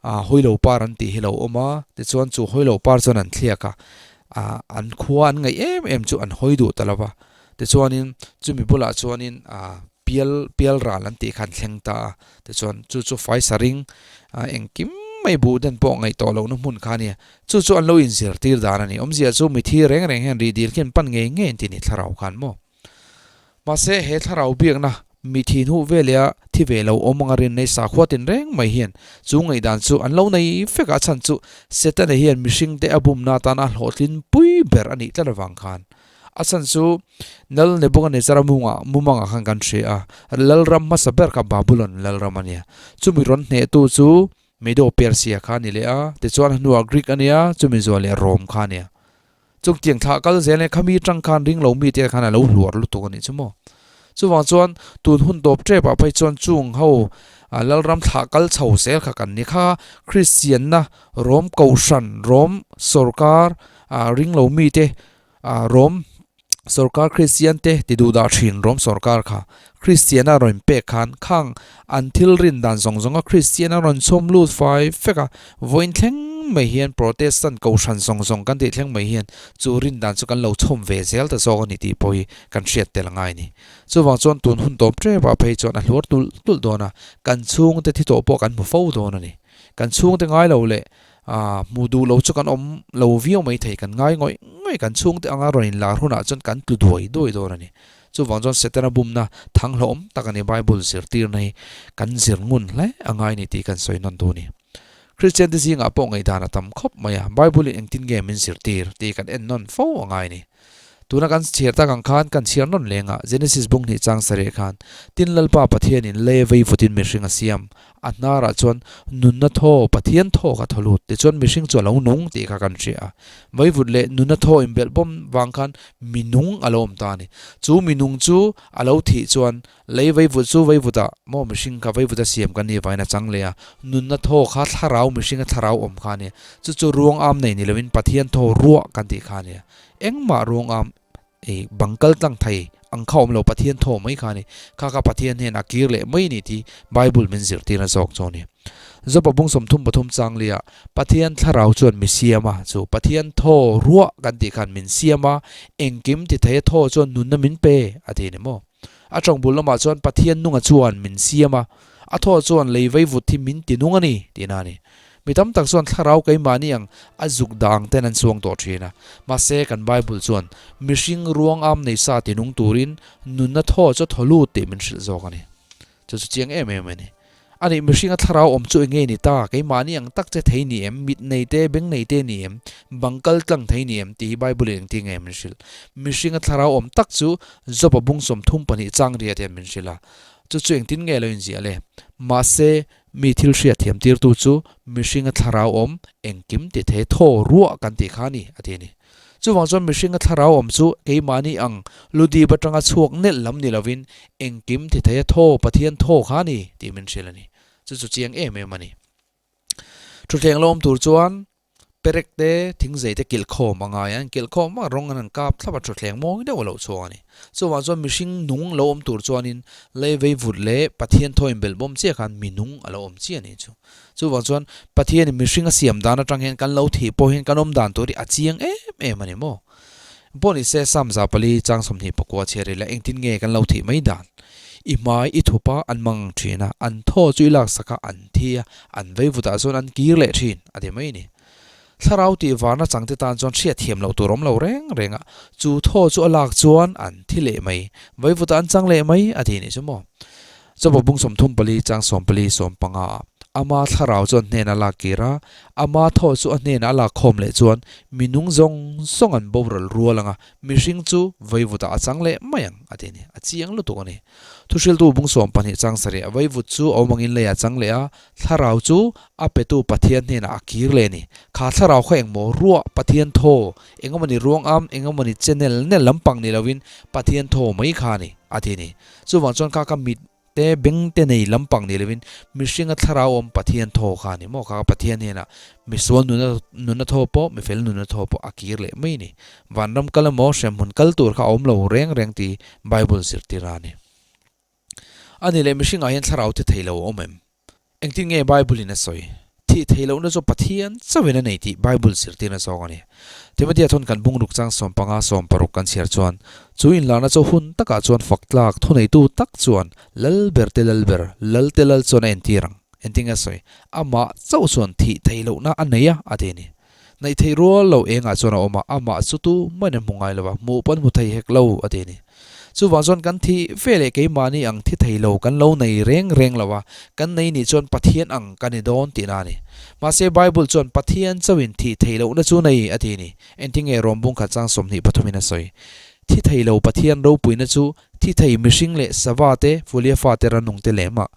ah hawilo par an tih hi a lo awm a, tichuan chu hawilo par chuan an thliak a, ah an khua an ngaih em em chu an hawi duh ta lo va. Tichuanin chumi bulah chuanin ah Pial pial ral an tih khan thleng ta a, tichuan chu chu faisa ring a engkim mai buh den pawh ngaih tawh lohna hmun kha a nia, chu chu an lo inzirtir dan a ni. Awmzia chu mithi reng reng hian rih dil khian pan ngei ngei an ti ni thlarau khan maw. Mahse he thlarau biakna mithi hnuh veleh a thi ve lo awm anga rin nei sakhua tin reng mai hian chu ngaihdan chu an lo nei vek a, a chhan chu Setana hian mihringte a bumna atana hlawhtlin pui ber a nih tlat avang khan A chhan chu Lal Nebuchadnezzar a mungah mumangah khan kan hria a, lalram hmasa ber kha Babulon lalram a nia. Chumi rawn hnehtu chu Medo-Persia kha a ni leh a, tichuan a hnuah Greek a nia, chumi zuah leh Rome kha a nia. Chungtiang thlah kal zel leh khami tang khan ring lo mite khan a lo hluar lutuk a nih chu maw. Chuvang chuan tun hun tawp tepah phei chuan chung ho lalram thlah kal chho zel kha kan ni kha. Kristianna Rome kohhran, Rome sorkar ring lo mite Rom sorkar Kristian te ti duh dah thin Rom sorkar kha Kristian a rawn pek khan khang an thil rin dan zawng zawng a Kristian a rawn chhawm lut fai fek a, vawiin thleng mai hian Protestant kohhran zawng zawng kan tih thleng mai hian chu rin dan chu kan lo chhawm ve zel ta zawk a ni tih pawh hi kan hriat tel a ngai a ni. Chuvang chuan tun hun tawp tep ah phei chuan a hluar tulh tulh dawn a, kan chhungte thi tawh pawh kan hmu fo dawn a ni. Kan chhungte ngai lo leh Aaa hmu duh lo chu kan awm lo viau mai thei, kan ngai ngawih ngawih, kan chhungte anga rawn inlar hunah chuan kan tlu duai duai dawn a ni. Chuvang chuan Setana bumna thang hlawhawm tak a ni, Bible zirtirna hi kan zir ngun hle a ngai a ni tih kan sawi nawn duh a ni. Kristian te zingah pawh ngaihdan a tam khawp mai a, Bible in engtin nge min zirtir tih kan en nawn fo a ngai a ni. Tuna kan chhiar tak ang khan kan chhiar nawn leng a, Genesis bung hnih chang sarih khan, Tin Lalpa Pathianin lei vei vutin mihring a siam, a hnarah chuan nunna thaw, Pathian thaw kha thaw lut, tichuan mihring chu a lo nung tih kha kan hria a. Vaivut leh nunna thaw inbelh bawm vang khan minung a lo awm ta a ni. Chu minung chu a lo thih chuan lei vaivut chu vaivutah maw mihring kha vaivuta siam kan nih vangin a chang leh a, nunna thaw kha thlarau mihringa thlarau awm kha a nia. Chu chu ruang am nei ni loin Pathian thaw ruah kan tih kha a nia. Engmah ruang am ei bang kal tlang thei ang kha awm lo, Pathian thaw mai kha a ni. Kha kha Pathian hnenah kir leh mai a ni tih Bible min zirtirna zawk chu a ni. Joba bung 33 changlia Pathian thlarau chuan mi siam a, chu Pathian thaw ruah kan tih khan min siam a, engkim ti thei a thaw chuan nunna min pe a ti a ni maw? A tawng bul lamah chuan Pathian nunga chuan min siam a, a thaw chuan lei vaivut hi min ti nung a ni tihna a ni. Mi tam tak chuan thlarau keimahni ang a zuk dang ten an chuang tawh thin a, mahse kan Bible chuan mihring ruang am nei sa ti nung turin nunna thaw chu a thaw lut tih min hrilh zawk a ni. Chu chu chiang em em a ni. A nih mihringa thlarau awm chu enge ni ta? Keimahni ang tak che thei ni em? Mit nei te, beng nei te ni em? Bang kal tlang thei ni em? Tih hi Bible in engtin nge min hrilh? Mihringa thlarau awm tak chu Job-a bung 32 chang riat hian min hrilh a. Chu chu engtin nge lo inziah le? Mahse, mi thil hriat thiam tirtu chu mihringa thlarau awm engkim ti thei thaw ruah kan tih kha a ni, a ti a ni. Chuvang chuan mihringa thlarau awm chu keimahni ang ludip atanga chhuak nelh lam ni lovin engkim ti theia thaw Pathian thaw kha a ni tih min hrilh a ni. Chu chu chiang em em a ni. Thutthleng lo awm tur chuan perek te thingzei te kilh khawm a ngai a, an kilh khawm vak rawng an han kap thlap a thutthleng mawi deuh a lo chhuak a ni. Chuvang chuan mihring nung lo awm tur chuanin lei vei vut leh Pathian thaw inbelh bawm chiah khan mi nung a lo awm chiah a ni chu. Chuvang chuan Pathianin mihring a siam dan atang hian kan lo thih pawh hian kan awm dan tur hi a chiang em em a ni maw? Pawh ni se Psalm 400 chang 24 chhiar ila engtin nge kan lo thih mai dan? I hmai i thup a, an mang thin a, an thaw chu i laksak a, an thi a, an veivutah chuan an kir leh thin a ti mai a ni. Thlarau tih varna changte tan chuan hriatthiam loh tur awm lo reng reng a, chu thaw chu a lak chuan an thi leh mai, veivutah an chang leh mai a ti nih chu maw? Chawpa bung 34 chang 14 15 ah ama thlarau chuan hnen a lak kir a, ama thaw chu a hnenah a lak khawm leh chuan mi nung zawng zawng an boral rual ang a, mihring chu vaivutah a chang leh mai ang a ti a ni. A chiang lutuk a ni. Thuhriltu bung 12 chang sarih a vaivut chu a awm angin leiah a chang leh a, thlarau chu a petu Pathian hnenah a kir leh a ni. Kha thlarau kha engmaw ruah Pathian thaw, engemawni ruangam, engemawni che nel nel lampang ni lovin Pathian thaw mai kha a ni a ti a ni. Chuvang chuan kha ka mit te beng te nei lampang ni lovin mihringa thlarau awm Pathian thaw kha a ni maw? Kha ka Pathian hnenah misual nuna nuna thaw pawh mifel nuna thaw pawh a kir leh mai a ni. Vanram kal emaw hremhmun kal tur kha a awm lo reng reng tih Bible zirtir a ni. A ni leh mihringah hian thlarau thi thei lo a awm em? Engtin nge Bible in a sawi? Thih theih lohna chu Pathian chauhin a nei tih Bible zirtirna zawk a ni. Timothea thawn kan bungruk chang 15 16 kan chhiar chuan, chu inlarna chu hun takah chuan fak tlak thuneitu tak chuan Lal ber te Lal ber, Lal te Lal chuan a entir ang. Engtin nge a sawi? Amah chauh chuan thih theih lohna a nei a, a ti a ni. Neih theih rual lo engah chuan a awm a, amah chu tu main an hmu ngai lo va, hmuh pawh an hmu thei hek lo, a ti a ni. Chuvang chuan kan thi ve leh keimahni ang thi thei lo kan lo nei reng reng lo a, kan nei nih chuan Pathian ang kan ni dawn tihna a ni. Mahse Bible chuan Pathian chauhin thih theih lohna chu nei a ti a ni. Engtin nge Rom bungkhat chang 23 in a sawi? Thi thei lo Pathian ropuina chu thi thei mihring leh sava te, fulia fate ranung te lemah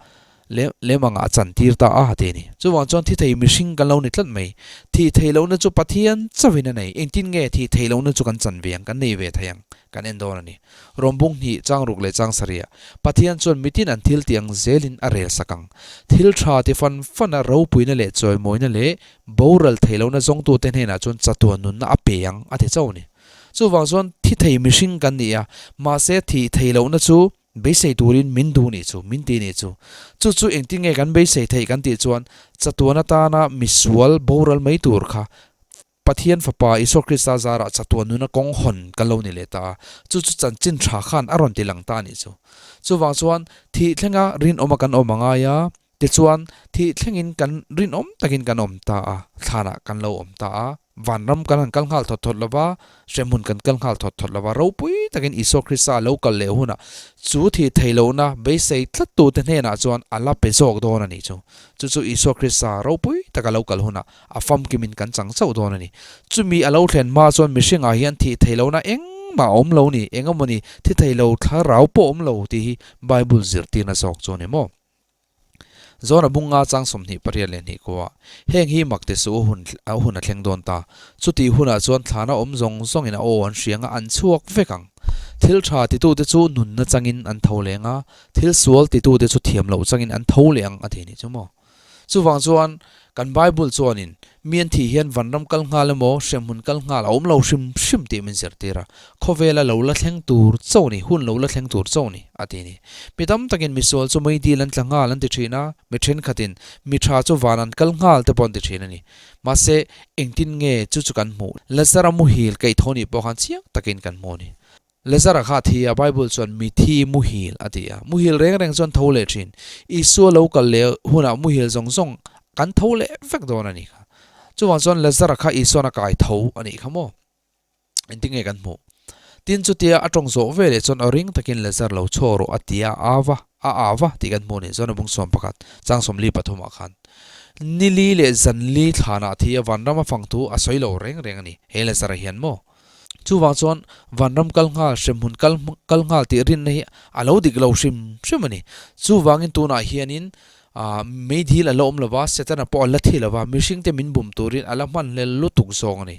Lem lem angah a chantir ta a ti a ni. Chuvang chuan thi thei mihring kan lo ni tlat mai. Thih theih lohna chu Pathian chauhin a nei. Engtin nge thih theih lohna chu kan chan ve ang, kan nei ve thei ang, kan en dawn a ni. Rawmbung hnih, chang ruk leh chang sarih ah Pathian chuan mitin an thil tih ang zelin a rel sak ang. Thil tha ti fan fan a ropuina leh chawimawina leh boral theih lohna zawngtute hnenah chuan chatuan nunna a pe ang a ti chauh a ni. Chuvang chuan thi thei mihring kan ni a, mahse thih theih lohna chu Beisei turin min duh nih chu, min ti nih chu. Chu chu engtin nge kan beisei theih kan tih chuan chatuan atana misual boral mai tur kha Pathian Fapa Isua Krista zarah chatuan nuna kawng hawn kan lo ni leh ta a, chu chu chanchin tha khan a rawn ti lang ta nih chu. Chuvang chuan thih thlenga rinawma kan awm a ngai a, tichuan thih thlengin kan rinawm takin kan awm ta a, thlanah kan lo awm ta a. Vanram kan han kal nghal thawt thawt lo va, hremhmun kan kal nghal thawt thawt lo va, ropui takin Isua Krista a lo kal leh hunah chu thih theih lohna beisei tlattute hnenah chuan a la pe zawk dawn a nih chu. Chu chu Isua Krista ropui taka lo kal hunah a famkimin kan chang chauh dawn a ni. Chumi a lo thlen hma chuan mihringah hian thih theih lohna engmah a awm lo ni, engemawni thi thei lo thlarau pawh awm lo tih hi Bible zirtirna zawk chu a ni maw? Zawn a bung nga chang 28 leh hnih kua. Heng hi mak te suh u hun a hun a thleng dawn ta. Chutih hunah chuan thlana awm zawng zawngin a aw an hriang a, an chhuak vek ang. Thil tha titute chu nunna changin an tho leng a, thil sual titute chu thiam loh changin an tho leh ang a ti nih chu maw. Chuvang chuan. Kan Bible chuanin mi an thih hian vanram kal nghal emaw hremhmun kal nghal a awm lo hrim hrim tih min zirtir a, khawvela lo la thleng tur chauh ni, hun lo la thleng tur chauh ni, a ti ni. Mi tam takin misual chu meidil an tla nghal an ti thin a, mi thenkhatin mi tha chu van an kal nghal te pawh an ti thin a ni. Mahse, engtin nge chu chu kan hmuh? Lazara muhil kaihthawh nih pawh khan chiang takin kan hmu a ni. Lazara kha a thi a, Bible chuan mithi muhil a ti a. Muhil reng reng chuan tho leh thin. Isua lo kal leh hunah muhil zawng zawng kan tho leh vek dawn a nih kha. Chuvang chuan Lazara kha Isuan a kai tho a nih kha maw? Engtin nge kan hmuh? Tin chutia a tawng zawh ve leh chuan aw ring takin Lazar lo chhuak rawh a ti a, a va, a au va tih kan hmuh a nih chuan a bung 11 chang 43 ah khan nili leh zanli thlanah a thi a, vanram a fang thu a sawi lo reng reng a ni he Lazara hian maw? Chuvang chuan vanram kal nghal, hremhmun kal kal nghal tih rinna hi a lo dik lo hrim hrim a ni. Chuvangin tunah hianin ah meidil a la awm lo va, Setana pawh a la thi lo va, mihringte min bum turin a la hman hlel lutuk zawng a ni.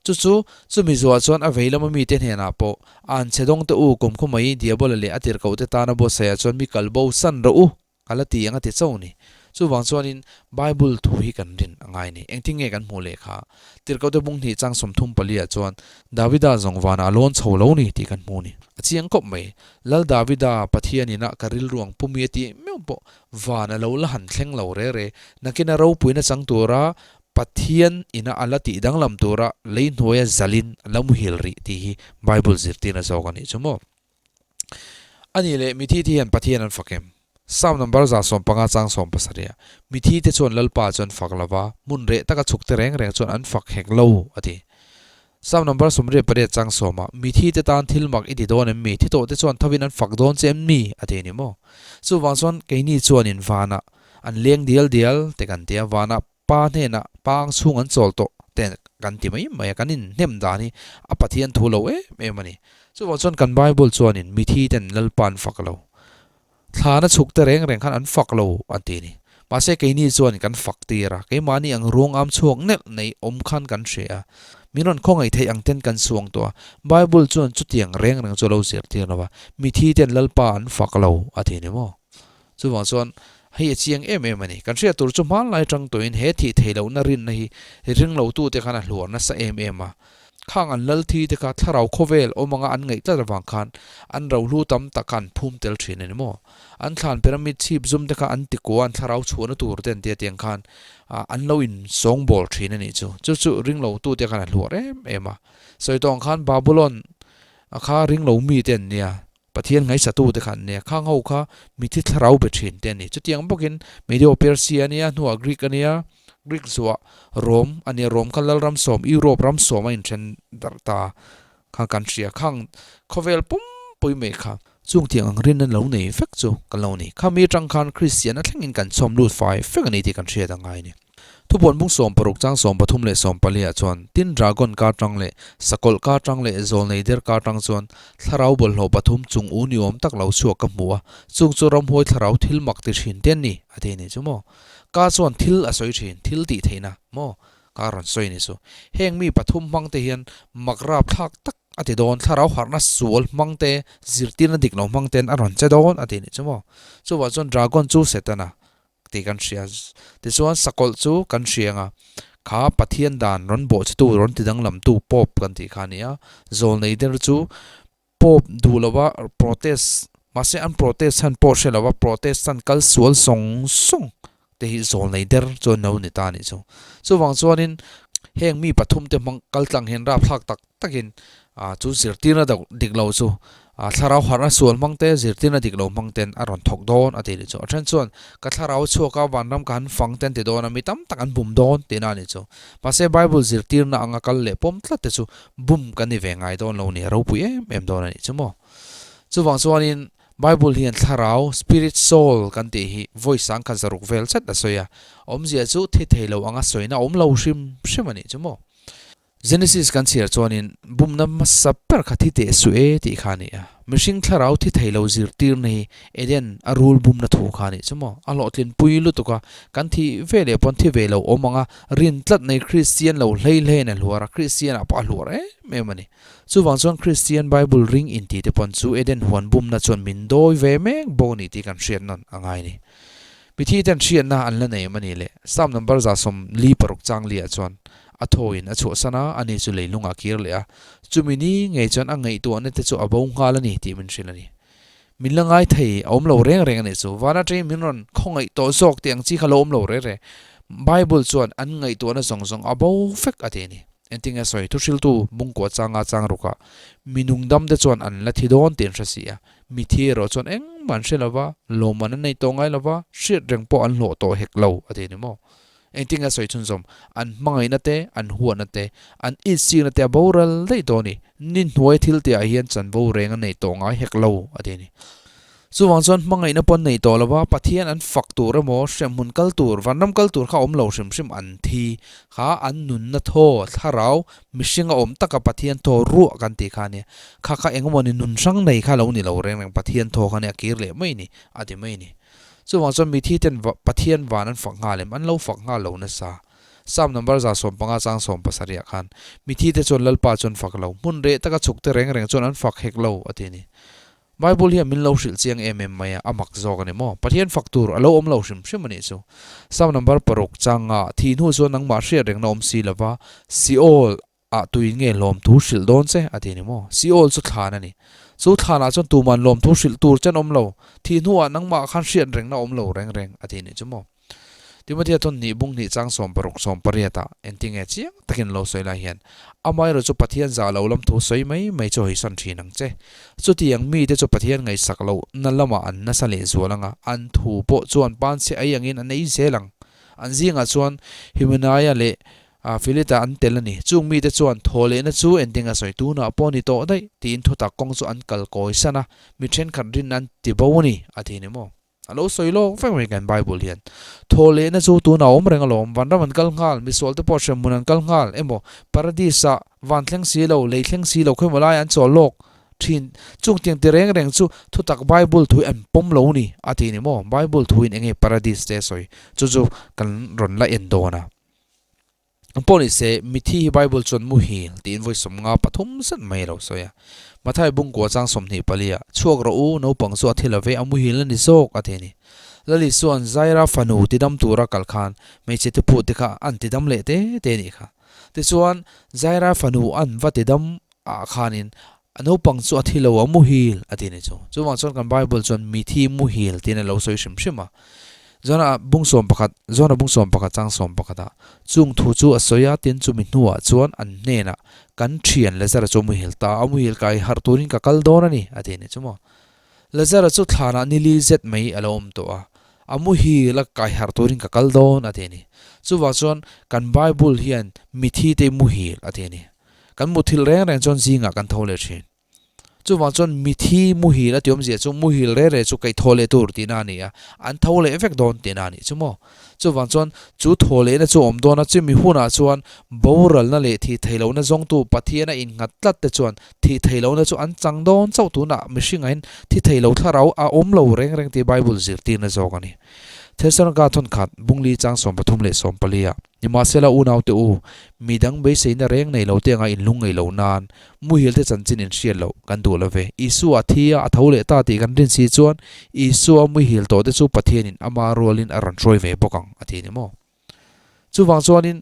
Chu chu chumi zuah chuan a vei lama mite hnenah pawh a anchhe dawngte u kumkhaw mai Diabola leh a tirhkohte tana buatsaihah chuan mi kal bo san rawh u. Ka la ti ang a ti chauh ni. Chuvang chuanin Bible thu hi kan rin a ngai ni. Engtin nge kan hmuh leh kha? Tirhkohte bung hnih chang 34 ah chuan Davida zawng vanah a lawn chho lo ni tih kan hmu ni. A chiang khawp mai. Lal Davida Pathian ina ka rilru ang pumi a tih meuh pawh van a lo la han thleng lo re re. Nakin a ropuina chang tura Pathian ina a la tih danglam tura lei hnuaia zalin a la muhil rih tih hi Bible zirtirna zawk a nih chu maw? A nih leh mithi te hian Pathian an fak em? Psalm number 115 chang 17 ah, Mithi te chuan Lalpa chu an fak lo va, hmun reh taka chhuk te reng reng chuan an fak hek lo, a ti. Psalm number 78 chang 10 ah, Mithi te tan thil mak i ti dawn em mi? Thi tawh te chuan thovin an fak dawn che em mi? a ti a ni maw? Chuvang chuan keini chuanin vanah an leng dial dial te kan ti a, vanah Pa hnenah pang chhung an chawl tawh te kan ti mai mai a, kan inhnem dan hi a Pathian thu lo em em a ni. Chuvang chuan kan Bible chuanin mithi ten Lalpa an fak lo, thlana chhuk te reng reng khan an fak lo an ti a ni. Mahse keini chuan kan fak tir a, keimahni ang ruang am chhuak nelh nei awm khan kan hre a, min rawn khawngaih theih ang ten kan suang tawh a. Bible chuan chutiang reng reng chu a lo zirtir lo va, mithi ten Lalpa an fak lo a ti a ni maw? Chuvang chuan hei a chiang em em a ni. Kan hriat tur chu hmanlai atang tawhin he thih theih lohna rinna hi ringlotute khan a hluar nasa em em a. Khang an lal thi te kha thlarau khawvel awm anga an ngaih tlat avang khan an rohlu tam tak kha an phum tel thin a ni maw? An thlan pyramid chhip zum te kha an tikua an thlarau chhuahna tur te an tia tiang khan an lo in sawngbawl thin a nih chu. Chu chu ringlotute khan a hluar em em a. Sawi tawh ang khan Babulon kha ringlo mite an nia. Pathian ngaihsatute kha an nia, khang ho kha mithi thlarau be thin te a ni. Chutiang bawkin Medo Persia a nia, hnuah Greek a nia, Greek zuah Rome a nia, Rome kha Lalram sawm, Europe ram sawm a inthen darh ta kha kan hria. Khang khawvel pumpui mai kha chung tiang ang rin an lo nei vek chu kan lo ni. Khami atang khan Kristian a thlengin kan chhawm lut fai vek a ni tih kan hriat a ngai a ni. Thupuan bung 60 chang 34 leh 14 ah chuan tin dragon kar tang leh sakawlh kar tang leh zawlnei der kar tang chuan thlarau bawlhhlawh pathum chung u ni awm tak lo chhuak ka hmu a, chung chu ramhuai thlarau thil mak ti thin te an ni, a ti a ni chu maw? Ka chuan thil a sawi thin, thil tih theihna maw? Ka rawn sawi a ni chu. Heng mi pathum hmang te hian mak rapthlak tak a ti dawn, thlarau harhna sual hmang te, zirtirna dik lo hmang ten a rawn che dawn, a ti a ni chu maw? Chuvah chuan dragon chu Setana tih kan hria. Tichuan sakawlh chu kan hria ang a, kha Pathian dan rawn bawhchhetu, rawn tidanglamtu Pope kan tih kha a ni a. Zawlnei der chu Pope duh lova protest, mahse an protest chhan pawh hre lova protest chan kal sual zawng zawng te hi zawlnei der chu an lo ni ta a nih chu. Chuvang chuanin heng mi pathum te hmang kal tlang hian rapthlak tak takin chu zirtirna dik lo chu thlarau harhna sual hmang te, zirtirna dik lo hmang ten a rawn thawk dawn a ti nih chu. A then chuan ka thlarau chhuak a vanram ka han fang te an ti dawn a, mi tam tak an bum dawn tihna a nih chu. Mahse Bible zirtirna anga kal leh pawm tlat te chu bum kan ni ve ngai dawn lo ni, a ropui em em dawn a nih chu maw. Chuvang chuanin Bible hian thlarau, spirit soul, kan tih hi vawi sangkhat zaruk vel chat a sawi a, awmzia chu thi thei lo anga sawina awm lo hrim hrim a nih chu maw. Genesis kan chhiar chuanin bumna hmasa ber kha thi teh suh e tih kha a ni a. Mihring thlarau thi thei lo zirtirna hi Eden a rul bumna thu kha a nih chu maw? A hlawhtlin pui lutuk a, kan thi ve leh pawn thi ve lo awm ang a, rin tlat nei Kristian lo hlei hlein a hluar a, Kristian ah pawh a hluar em em a ni. Chuvang chuan Kristian Bible ring inti te pawn chu Eden huan bumna chuan min dawi ve mek bawk a ni tih kan hriat nawn a ngai a ni. Mithi ten hriatna an la nei em a ni le? Psalm number 146 chang liah chuan a thawin a chhuahsan a, ani chu leilung ah kir leh a, chumi ni ngei chuan a ngaihtuahna te chu a bo nghal a ni tih min hrilh a ni. Min la ngai thei a awm lo reng reng a nih chu. Van atangin min rawn khawngaih tawh zawk tih ang chi kha lo awm lo reng reng. Bible chuan an ngaihtuahna zawng zawng a bo vek a ti a ni. Engtin nge sawi? Thuhriltu bungkua changa chang rukah mi nungdam te chuan an la thi dawn tih an hre si a. Mi thi erawh chuan engmah an hre lo va, lawmman an nei tawh ngai lo va, hriat reng pawh an hlawh tawh hek lo a ti a ni maw? Engtin nge sawi chhunzawm? An hmangaihna te, an huatna te, an itsikna te a boral daih tawh a ni. Ni hnuai thil tihah hian chanvo reng a nei tawh ngai hek lo, a ti a ni. Chuvang chuan hmangaihna pawh an nei tawh lo va, Pathian an fak tur emaw, hremhmun kal tur, vanram kal tur kha a awm lo hrim hrim an thi kha an nunna thaw, thlarau, mihring a awm taka Pathian thaw ruah kan tih kha a nia. Kha kha engemaw ni nun hrang nei kha lo ni lo reng reng Pathian thaw kha nia kir leh mai ni, a ti mai a ni. Chuvang chuan mithi ten Pathian van an fak nghal em? An lo fak nghal lo nasa. Psalm number 150 chang 70 ah khan, Mithi te chuan Lalpa chu an fak lo, hmun reh taka chhuk te reng reng chuan an fak hek lo, a ti a ni. Bible hian min lo hrilh chiang em em mai a, a mak zawk a ni maw? Pathian fak tur a lo awm lo hrim hrim a nih chu. Psalm number paruk chang nga, Thih hnu chuan nangmah hriat rengna awm si lova, Seol Ah tuin nge lawmthu hrilh dawn che? a ti ni maw? Seol chu thlan a ni. Chu thlanah chuan tuman lawmthu hrilh tur chen awm lo. Thih hnuah nangmah khan hriat rengna awm lo reng reng, a ti nih chu maw? Timothea chuan hnih bung hnih chang 60 18 ah engtinge chiang takin lo sawi lai hian, Amaherawh chu Pathian zah lo lam thu sawi mai mai chu hawisan thin ang che. Chutiang mite chu Pathian ngaihsak lohna lamah an nasa lehzual ang a, an thu pawh chuan panchhe ei angin an ei zel ang. An zingah chuan Himenaia leh A Philita an tel a ni. Chung mite chuan thaw lehna chu engtin a sawi tunah pawh ni tawh daih tiin thutak kawng chu an kal kawi san a, mi thenkhat rin an ti bo a ni, a ti ni maw? A lo sawi lawk vek mai kan Bible hian. Thaw lehna chu tunah a awm reng alawm, vanram an kal nghal, misual te pawh hremhmun an kal nghal emaw, paradis ah van thleng si lo, lei thleng si lo khawimaw lai an chawl lawk thin. Chung tiang ti reng reng chu thutak Bible thu an pawm lo ni, a ti ni maw? Bible thu in enge paradis te a sawi? Chu chu kan rawn la en dawn a. Pawh ni se, mithi hi Bible chuan muhil tiin vawi 53 zet mai a lo sawi a. Mathai bungkua chang 24 ah, Chhuak rawh u, naupang chu a thi lo ve, a muhil a ni zawk, a ti a ni. Lali chuan Zaira fanu tidam tura kal khan hmeichhe te phut te kha an tidam leh te te a nih kha. Tichuan, Zaira fanu an va tidam ah khanin a naupang chu a thi lo, a muhil, a ti a ni chu. Chuvang chuan kan Bible chuan mithi muhil tiin a lo sawi hrim hrim a. Zona bung 11, Zona bung 11 chang 11 ah chung thu chu a sawi a, tin chumi hnuah chuan an hnenah kan thian Lazara chu a muhil ta a, a muhil kai harh turin ka kal dawn a ni, a ti a ni chu maw. Lazara chu thlanah ni li zet mai a lo awm tawh a, a muhil a kai harh turin ka kal dawn, a ti a ni. Chuvang chuan kan Bible hian mithi te muhil a ti a ni. Kan muthilh reng reng chuan zingah kan tho leh thin. Chuvang chuan mithi muhil a ti awmzia chu muhil re re chu kaih thaw leh tur tihna a ni a, an tho leh vek dawn tihna a nih chu maw. Chuvang chuan chu thaw lehna chu a awm dawn a, chumi hunah chuan boralna leh thih theih lohna zawngtu Pathiana innghat tlat te chuan thih theih lohna chu an chang dawn chauh tunah mihringah hian thi theih lo thlarau a awm lo reng reng tih Bible zirtirna zawk a ni. Thesalonika thawnkhat bungli chang 13 leh 14 ah. Nimahsela unaute u, mi dang beiseina reng nei lo te anga inlung ngei lo nan, muhil te chanchin in hriat loh kan duh lo ve. Isua a thi a, a tho leh ta tih kan rin si chuan, Isua muhil tawh te chu Pathianin ama rualin a rawn hruai ve bawk ang, a ti a ni maw? Chuvang chuanin,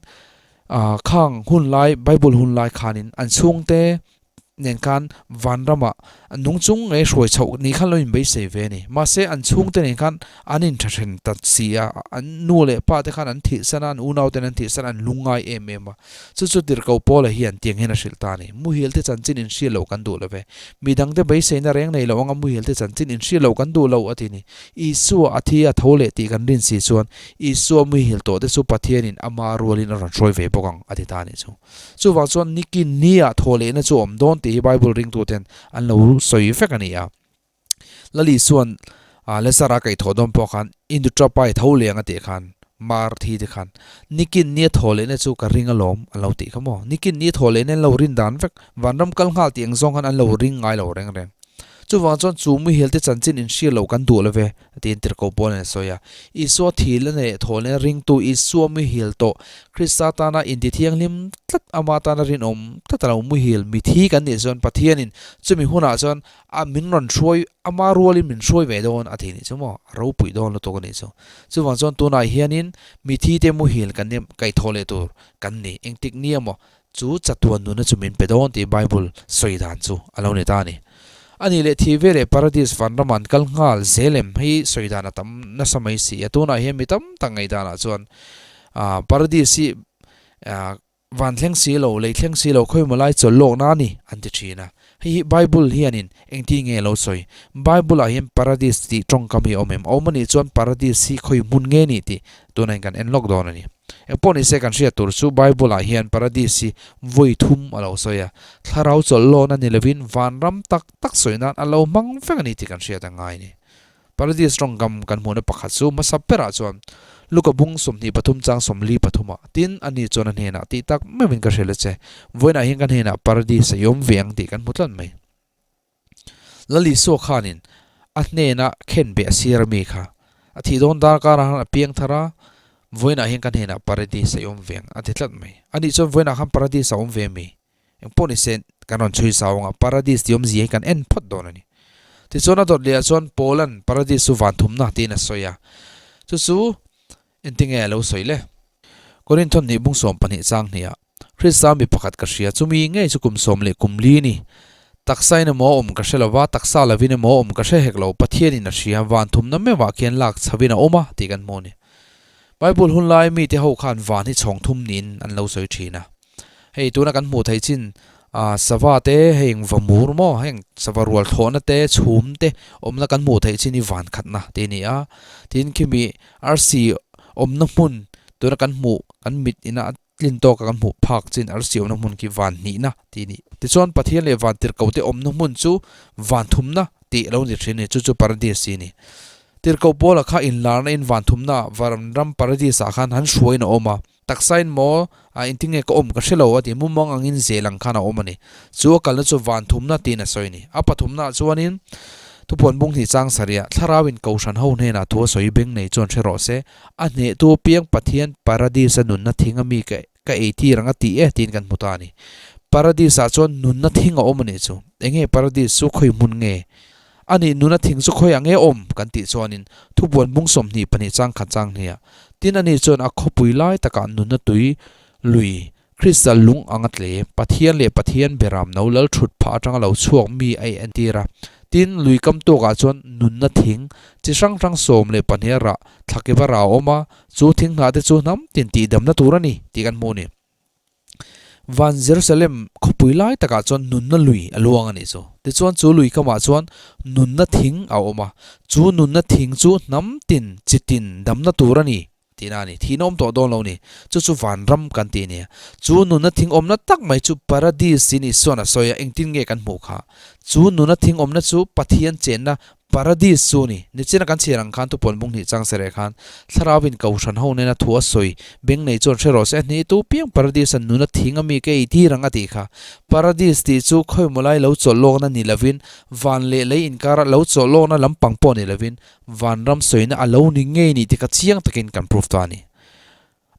khang hun lai, Bible hun lai khanin an chhungte nen khan vanramah nung chung ngei hruai chhoh ni khan lo inbeisei ve a ni. Mahse an chhungte nen khan an inthahren ta si a, an nu leh pa te khan an thihsan a, an unau ten an thihsan a, an lungngai em em a. Chu chu tirhkoh Paula hian tiang hian a hrilh ta a ni. Muhil te chanchin inhriat loh kan duh lo ve. Midang te beiseina reng nei lo anga muhil te chanchin inhriat loh kan duh lo a ti a ni. Isua a thi a tho leh tih kan rin si chuan Isua muhil tawh te chu Pathianin ama rualin a rawn hruai ve bawk ang a ti ta a nih chu. Chuvang chuan nikin nia thaw lehna chu awm dawn tih hi Bible ringtuten an lo sawi vek a ni a. Lali chuan Lazara kaih thawh dawn pawh khan Indutrapai tho leh ang a tih khan Mar thi te khan nikin nia thaw lehna chu ka ring alawm an lo tih kha maw. Nikin nia thaw lehna an lo rin dan vek, vanram kal nghal tih ang zawng khan an lo ring ngai lo reng reng. Chuvang chuan chu muhil te chanchin inhriat loh kan duh lo ve, tiin Tirhkoh Paula'n a sawi a. Isua thilna leh thawhlehna ringtu Isua muhil tawh Krista tana intithianghlim tlat ama tana rinawm tlat a lo muhil mithi kan nih chuan Pathianin chumi hunah chuan a min rawn hruai ama rualin min hruai ve dawn a ti nih chu maw? A ropui dawn lutuk a nih chu. Chuvang chuan tunah hianin mithi te muhil kan nia kaihthawh leh tur kan ni. Engtik nia maw? Chu chatuan nunna chu min pe dawn tih Bible sawi dan chu a lo ni ta a ni. A nih leh thih veleh Paradis vanramah an kal nghal zel em? Hei sawi dan a tam nasa mai si a. Tunah hian mi tam tak ngaihdanah chuan Paradis hi van thleng si lo, lei thleng si lo, khawimaw lai chawlh lawkna a ni an ti thin a. Hei hi Bible hianin engtin nge lo sawi? Bible-ah hian Paradis tih tawngkam hi a awm em? A awm a nih chuan Paradis hi khawi hmun nge ni tih tunah hian kan en lawk dawn a ni. Engpawh ni se kan hriat tur chu Bible-ah hian Paradis hi vawi thum a lo sawi a. Thlarau chawlh lawna ni lovin vanram tak tak sawi nan a lo hmang vek a ni tih kan hriat a ngai a ni. Paradis tawngkam kan hmuhna pakhat chu hmasa berah chuan Luka bung 23 chang 43 ah tin ani chuan a hnenah tih tak meuhin ka hrilh a che, vawiinah hian ka hnenah Paradis a i awm ve ang tih kan hmu tlat mai. Lal Isua khanin a hnena khenbeh a sir ami kha a thih dawn darkarah khan a piang thar a, vawiinah hian ka hnenah Paradis a i awm ve ang a ti tlat mai. Anih chuan vawiinah khan Paradis a awm ve ami? Engpawh ni se kan rawn chhui zau anga Paradis tih awmzia hi kan en phawt dawn a ni. Tichuan a dawt lehah chuan Paula'n Paradis chu van thumna tiin a sawi a, chu chu engtinge a lo sawi le? Korinthon hnih bung 12 chang hniah Krista mi pakhat ka hria, chumi ngei chu kum sawm leh kum li ni. Taksa in emaw awm ka hre lova, taksa lovin emaw awm ka hre hek lo, Pathianin a hria, van thumna meuhah khian lak chhovin a awm a tih kan hmu a ni. Bible hun lai mite ho khan van hi chhawng thum niin an lo sawi thin a. Hei tuna kan hmuh theih chin ah sava te heng vamur maw heng sava rual thlawhna te chhum te awmna kan hmuh theih chin hi van khatna tih a ni a tin khimi arsi awmna hmun tuna kan hmuh kan mit ina a tlin tawka kan hmuh phak chin arsi awmna hmun khi van hnihna tih a ni. Tichuan Pathian leh van tirhkoh te awmna hmun chu van thumna tih a lo ni thin a ni chu chu paradis tih a ni. Tirhkoh Paula kha inlarna in van thumna vanram paradis ah khan han hruaiin a awm a. Taksain maw a engtinge ka awm ka hre lo a ti, mumang angin zel ang khan a awm a ni. Chu a kalna chu van thumna tiin a sawi a ni. A pathumnaah chuanin thupuan bung hnih chang sarih ah thlarauin kohhran ho hnenah thu a sawi beng nei chuan hre rawh se, a hnehtu apiang Pathian Paradis-a nunna thing a mi ka ka ei tir ang a ti e tiin kan hmu ta a ni. Paradis-ah chuan nunna thing a awm a nih chu. Enge Paradis chu khawi hmun nge? A nih nuna thing chu khawi ang e awm? kan tih chuanin thubuan bung 22 chang khat chang hniah tin ani chuan a khawpui lai takah nunna tui lui Krista lung anga tle Pathian leh Pathian beram no lal thut phah atanga lo chhuak mi a entir a. Tin, lui kam tawkah chuan nunna thing chi hrang hrang 12 a rah thlakip a rah a awm a, chu thing hnah te chu hnam tin tihdamna tur a ni tih kan hmu a ni. Van Jerusalem khawpui lai takah chuan nunna lui a luang a nih chu. Tichuan chu lui kamah chuan nunna thing a awm a, chu nunna thing chu hnam tin, chi tin damna tur a ni tihna a ni. Thihna awm tawh dawn lo a ni. Chu chu vanram kan tih a ni. Chu nunna thing awmna tak mai chu Paradis tiin Isua'n a sawi a, engtin nge kan hmuh kha? Chu nunna thing awmna chu Pathian chenna Paradis chu ni. Nichina kan chhiar ang khan thupuan bung hnih chang sereh khan Thlarauin Kohhran ho nena thu a sawi beng nei chuan hre rawh se a hnih tu piang Paradis a nuna thing a mi ka ei tir ang a tih kha. Paradis tih chu khawimaw lai lo chawlh lawkna ni lovin van leh lei inkara lo chawlh lawkna lampang pawh ni lovin vanram sawina a lo ni ngei ni tih kha chiang takin kan proof ta a ni.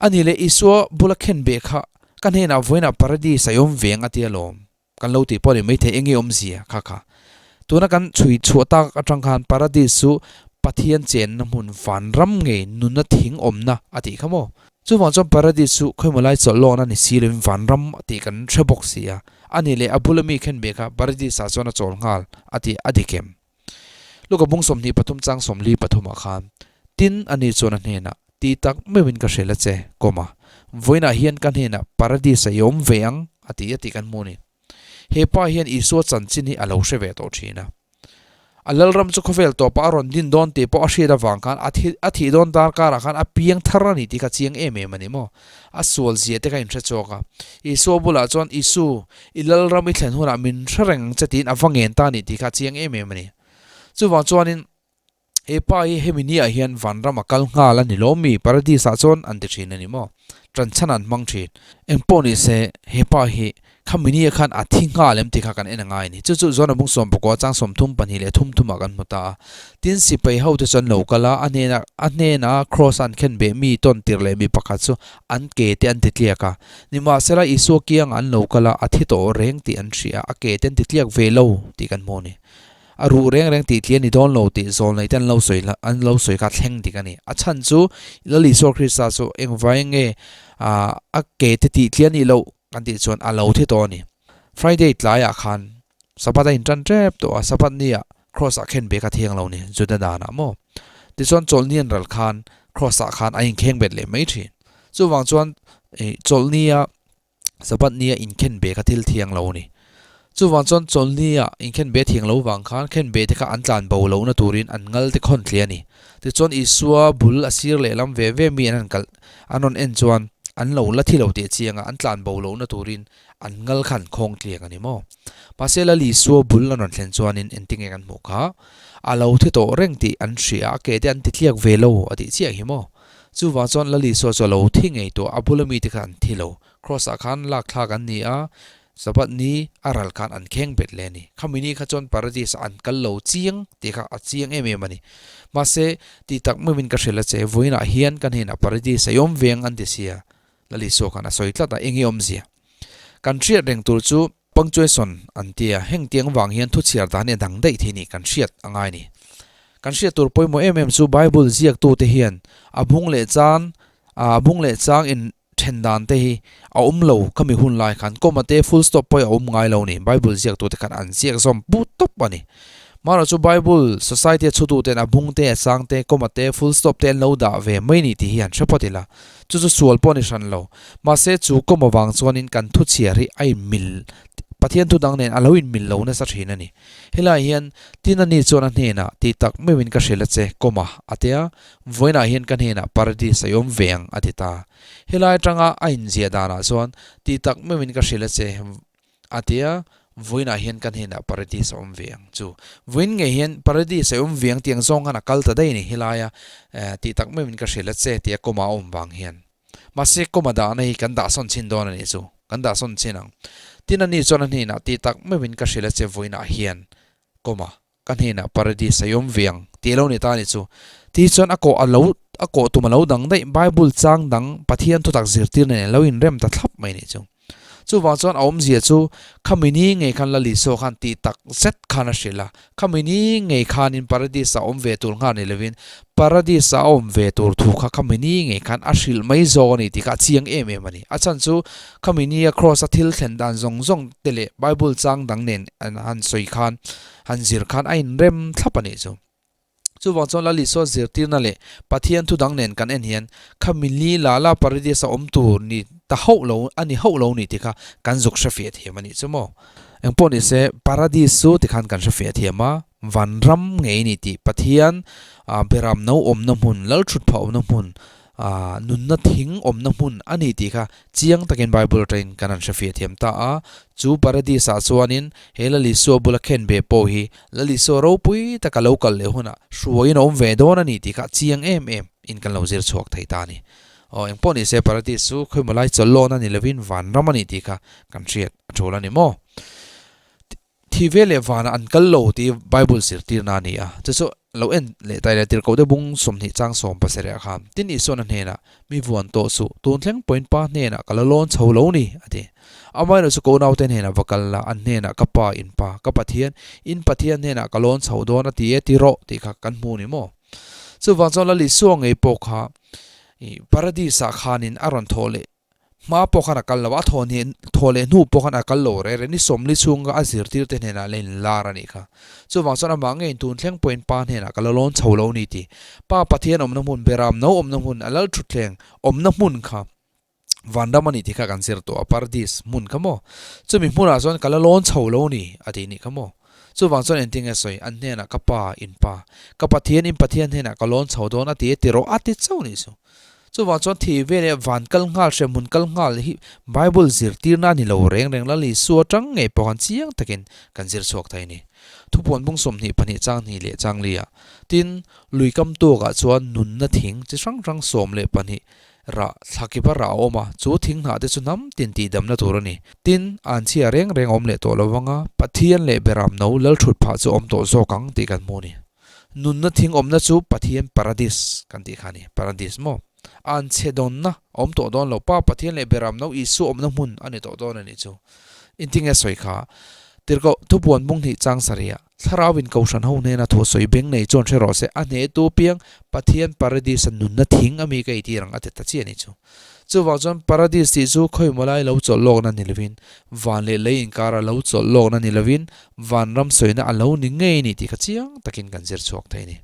A nih leh Isua bula khenbeh kha ka hnenah vawiinah Paradis a i awm ve ang a tia lawm. Kan lo tih pawh a ni maithei eng nge awmzia kha kha. Tuna kan chhui chhuah tak atang khan Paradis chu Pathian chenna hmun vanram ngei nunna thing awmna a tih kha maw? Chuvang chuan Paradis chu khawimaw lai chawlh lawkna ni si lovin vanram a tih kan hre bawk si a. A nih leh a bula mi khen beh kha Paradis ah chuan a chawl nghal a tih a dik em? Luka bung 23 chang 43 ah khan tin ani chuan a hnenah Ti tak meuhin ka hrilh a che, comma, vawiinah hian ka hnenah Paradis-a i awm ve ang, a ti a tih kan hmu a ni. He pa hian Isua chanchin hi a lo hre ve tawh thin a. A lalram chu khawvel tawpah a rawn din dawn tih pawh a hriat avang khan a thi a thih dawn darkarah khan a piang thar a ni tih kha chiang em em a ni maw? A sual zia te kha inhre chhuak a. Isua bulah chuan, Isu, i lalram i thlen hunah min hre reng ang che tiin a va ngen ta a ni tih kha chiang em em a ni. Chuvang chuanin. He pa hi hemi ni ah hian vanram a kal nghal a ni lo mi? Paradis ah chuan an ti thin a ni maw? Ṭan chhan an hmang thin. Engpawh ni se, he pa hi khami ni ah khan a thi nghal em tih kha kan en a ngai a ni. Chu chu John-a bung 14 chang 32 leh thum thum ah kan hmu ta a. Tin, sipai ho te chu an lo kal a, a hnenah a hnena kraws a an khen beh mi tawn tir leh mi pakhat chu an ke te an ti tliak a. Nimahsela, Isua kiangah an lo kal a, a thi tawh reng tih an hria a, a ke te an ti tliak ve lo tih kan hmu a ni. A ruh reng reng tih tli a ni dawn lo tih zawlnei te an lo sawi an lo sawi kha thleng dik a ni. A chhan chu Lal Isua Krista chu engvai nge a ke te tih tli a nih loh kan tih chuan a lo thi tawh a ni. Friday tlaiah khan Sabbath a intan tep tawh a, Sabbath nia Cross ah khen bek a thiang lo ni Juda danah maw. Tichuan chawlhni an ral khan Cross ah khan a inkheng bet leh mai thin. Chuvang chuan chawlhnia Sabbath nia inkhen be kha thil thiang lo a ni. Chuvang chuan chawlhnia inkhen be thiang lo vang khan khen be te kha an tlan bo lohna turin an ngal te khawn thli a ni. Tichuan Isua bul a sir lehlam ve ve mi an han kalh an rawn en chuan an lo la thi lo tih a chiang a, an tlan bo lohna turin an ngal kha an khawng tliang a ni maw? Mahse Lal Isua bul an rawn thlen chuanin engtinge kan hmuh kha? A lo thi tawh reng tih an hria a, ke te an ti tliak ve lo a tih chiah hi maw? Chuvang chuan Lal Isua chu a lo thi ngei tawh, a bula mite kha an thi lo. Kraws ah khan lak thlak an ni a, Sabbath ni a ral khan an kheng bet leh a ni. Khami ni kha chuan Paradis ah an kal lo chiang tih kha a chiang em em a ni. Mahse, tih tak meuhin ka hrilh a che, vawiinah hian ka hnenah Paradis a i awm veng an ti sia. Lal Isua khan a sawi tlat a, eng i awmzia? Kan hriat reng tur chu Punctuation an ti a, heng tiang vang hian thuchhiar dan hi a dang daih thei ni kan hriat a ngai ni. Kan hriat tur pawimawh em em chu Bible ziaktute hian a bung leh chang a bung leh chang in then dan te hi a awm lo khami hun lai khan comma te full stop pawh hi a awm ngai lo ni Bible ziaktute khan an ziak zawm put tawp a ni. Marawh chu Bible Society a chhututen a bung te a chang te comma te full stop te an lo dah ve mai ni tih hi an hre phawt ila chu chu sual pawh a ni hran lo. Mahse chu kawm avang chuanin kan thu chhiar hi a inmil, Pathian thu dang nen a lo inmil lo nasa thin a ni. Helaiah hian tin ani chuan a hnenah tih tak meuhin ka hrilh a che, kawma a tia, vawiinah hian ka hnenah Paradis a i awm ve ang a ti ta. Helai atanga a inziah danah chuan tih tak meuhin ka hrilh a che, A ti a, Vawiinah hian ka hnenah Paradis a awm ve ang chu. Vawiin ngei hian Paradis a awm ve ang tih ang zawng khan a kal ta daih a ni helaia tih tak meuhin ka hrilh a che tih a kawma a awm vang hian. Mahse kawma dahna hi kan dahsawn chhin dawn a nih chu, kan dahsawn chhin ang. Tin ani chuan a hnenah tih tak meuhin ka hrilh a che vawiinah hian kawma ka hnenah Paradis a awm ve ang tih a lo ni ta a nih chu. Ti chuan a kawh a lo a kawh tum a lo dang daih Bible chang dang Pathian thutak zirtirna nen a lo inrem ta thlap mai a nih chu. Chuvang chuan a awmzia chu khami ni ngei khan Lal Isua khan tih tak zet khan a hrilh a, khami ni ngei khanin Paradis-a awm ve tur nghal ni lovin Paradis-a a awm ve tur thu kha khami ni ngei khan a hrilh mai zawk a ni tih kha a chiang em em a ni. A chhan chu khami nia Kraws-a thil thlen dan zawng zawng te leh Bible chang dang nen an han sawi khan han zir khan a inrem thlap a nih chu. Chuvang chuan Lal Isua zirtirna leh Pathian thu dang nen kan en hian khami li la la Paradis a awm tur ni ta hauh lo a ni hauh lo ni tih kha kan zuk hrefiah thiam a nih chu maw. Engpawh ni se Paradis chu tikhan kan hrefiah thiam a, vanram ngei ni tih Pathian beram no awmna hmun, Lalthutphah awmna hmun, Nunna thing awmna hmun a ni tih kha chiang takin Bible atangin kan han hrefiah thiam ta a. Chu Paradis-ah chuanin he Lal Isua bula khen ve pawh hi Lal Isua ropui taka lo kal leh hunah hruaiin a awm ve dawn a ni tih kha chiang em em in kan lo zir chhuak thei ta a ni. Aw, engpawh ni se Paradis chu khawimaw lai chawlhlawn a ni lovin vanram a ni tih kha kan hriat a tul a ni maw? Thi ve leh vanah an kal lo tih Bible zirtirna a ni a, chu chu lo en leh tai leh tirhkoh te bung 20 chang 17 ah khan tin Isuan a hnenah, Mi vuan tawh suh, tun thleng pawhin Pa hnenah ka la lawn chho lo ni, a ti. Amaherawhchu ka unaute hnenah va kal la, an hnenah ka Pa in Pa, ka Pathian, in Pathian hnenah ka lawn chho dawn a ti e ti rawh tih kha kan hmu ni maw? Chuvang chuan Lal Isua ngei pawh kha Paradis-ah khanin a rawn thawh leh Hma pawh khan a kal lo a, a thaw hne thaw leh hnu pawh khan a kal lo reh reh. Ni 40 chhunga a zirtirte hnenah la inlar a nih kha. Chuvang chuan amah ngeiin tun thleng pawhin Pa hnenah ka la lawn chho lo ni tih. Pa Pathian awmna hmun, Beram no awmna hmun, a lal thutthleng awmna hmun kha vanram a ni tih kha kan zir tawh a, Paradis hmun kha maw. Chumi hmunah chuan ka la lawn chho lo ni a tih nih kha maw. Chuvang chuan engtin nge sawi, an hnenah ka Pa in Pa, ka Pathian in Pathian hnenah ka lawn chho dawn a ti e ti rawh a ti chauh nih chu. Chuvang chuan thih ve leh van kal nghal, hremhmun kal nghal hi Bible zirtirna a ni lo reng reng Lal Isua atang ngei pawh khan chiang takin kan zir chhuak thei a ni. Thupuan bung 22 chang hnih leh chang li ah. Tin, lui kam tuakah chuan nunna thing chi hrang hrang 12 rah thlakipa rah a awm a, chu thing hnah te chu hnam tin tihdamna tur a ni. Tin, an chhia reng reng a awm leh tawh lo vang a, Pathian leh Beram no lalthut phah chu a awm tawh zawk ang tih kan hmu a ni. Nunna thing awmna chu Pathian paradis kan tih kha a ni. Paradis maw? An chhe dawnna a awm tawh dawn lo. Pa Pathian leh Beram no Isua awmna hmun a ni tawh dawn a nih chu. Intinge sawi kha? Tirhkoh thupuan bung hnih chang sarih ah Thlarau in Kohhran ho hnena thu sawi beng nei chuan hre rawh se, a hnehtu piang Pathian paradis a nunna thing a mi ka eitir ang a ti ta chiah a nih chu. Chuvang chuan paradis tih chu khawimaw lai lo chawlh lawkna ni lovin, van leh lei inkara lo chawlh lawkna ni lovin, vanram sawina a lo ni ngei a ni tih kha chiang takin kan zir chhuak thei a ni.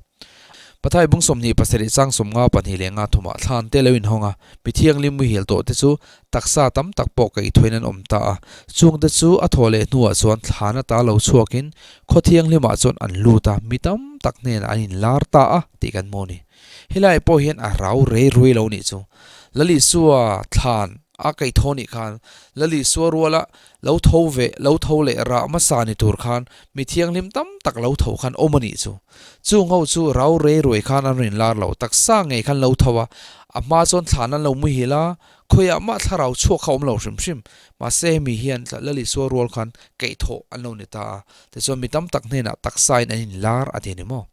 Pathai bung 27 chang 52 leh nga thumah thlan te lo inhawng a, mi thianghlim muhil tawh te chu taksa tam tak pawh ka ithuain an awm ta a, chungte chu a thawh leh hnuah chuan thlan ata lo chhuakin khaw thianghlimah chuan an lut a, mi tam tak hnenah an inlar ta a tih kan hmu a ni. Helaiah pawh hian a rau rei rui lo nih chu. Lalisua thlan a kaih tho nih khan Lalisua ruala lo tho ve lo tho leh rah hmasa ni tur khan mi thianghlim tam tak lo tho khan awm a nih chu. Chung ho chu rau rei ruai khan an rawn lar lo taksa ngei khan lo tho a, a hma chuan thlan an lo muhil a, khawiah mah thlarau chhuak kha awm lo hrim hrim. Mahse hemi hian Lalisua rual khan kaihthawh an lo ni ta a, tichuan mi tam tak hnenah taksain an inlar a ti a ni maw?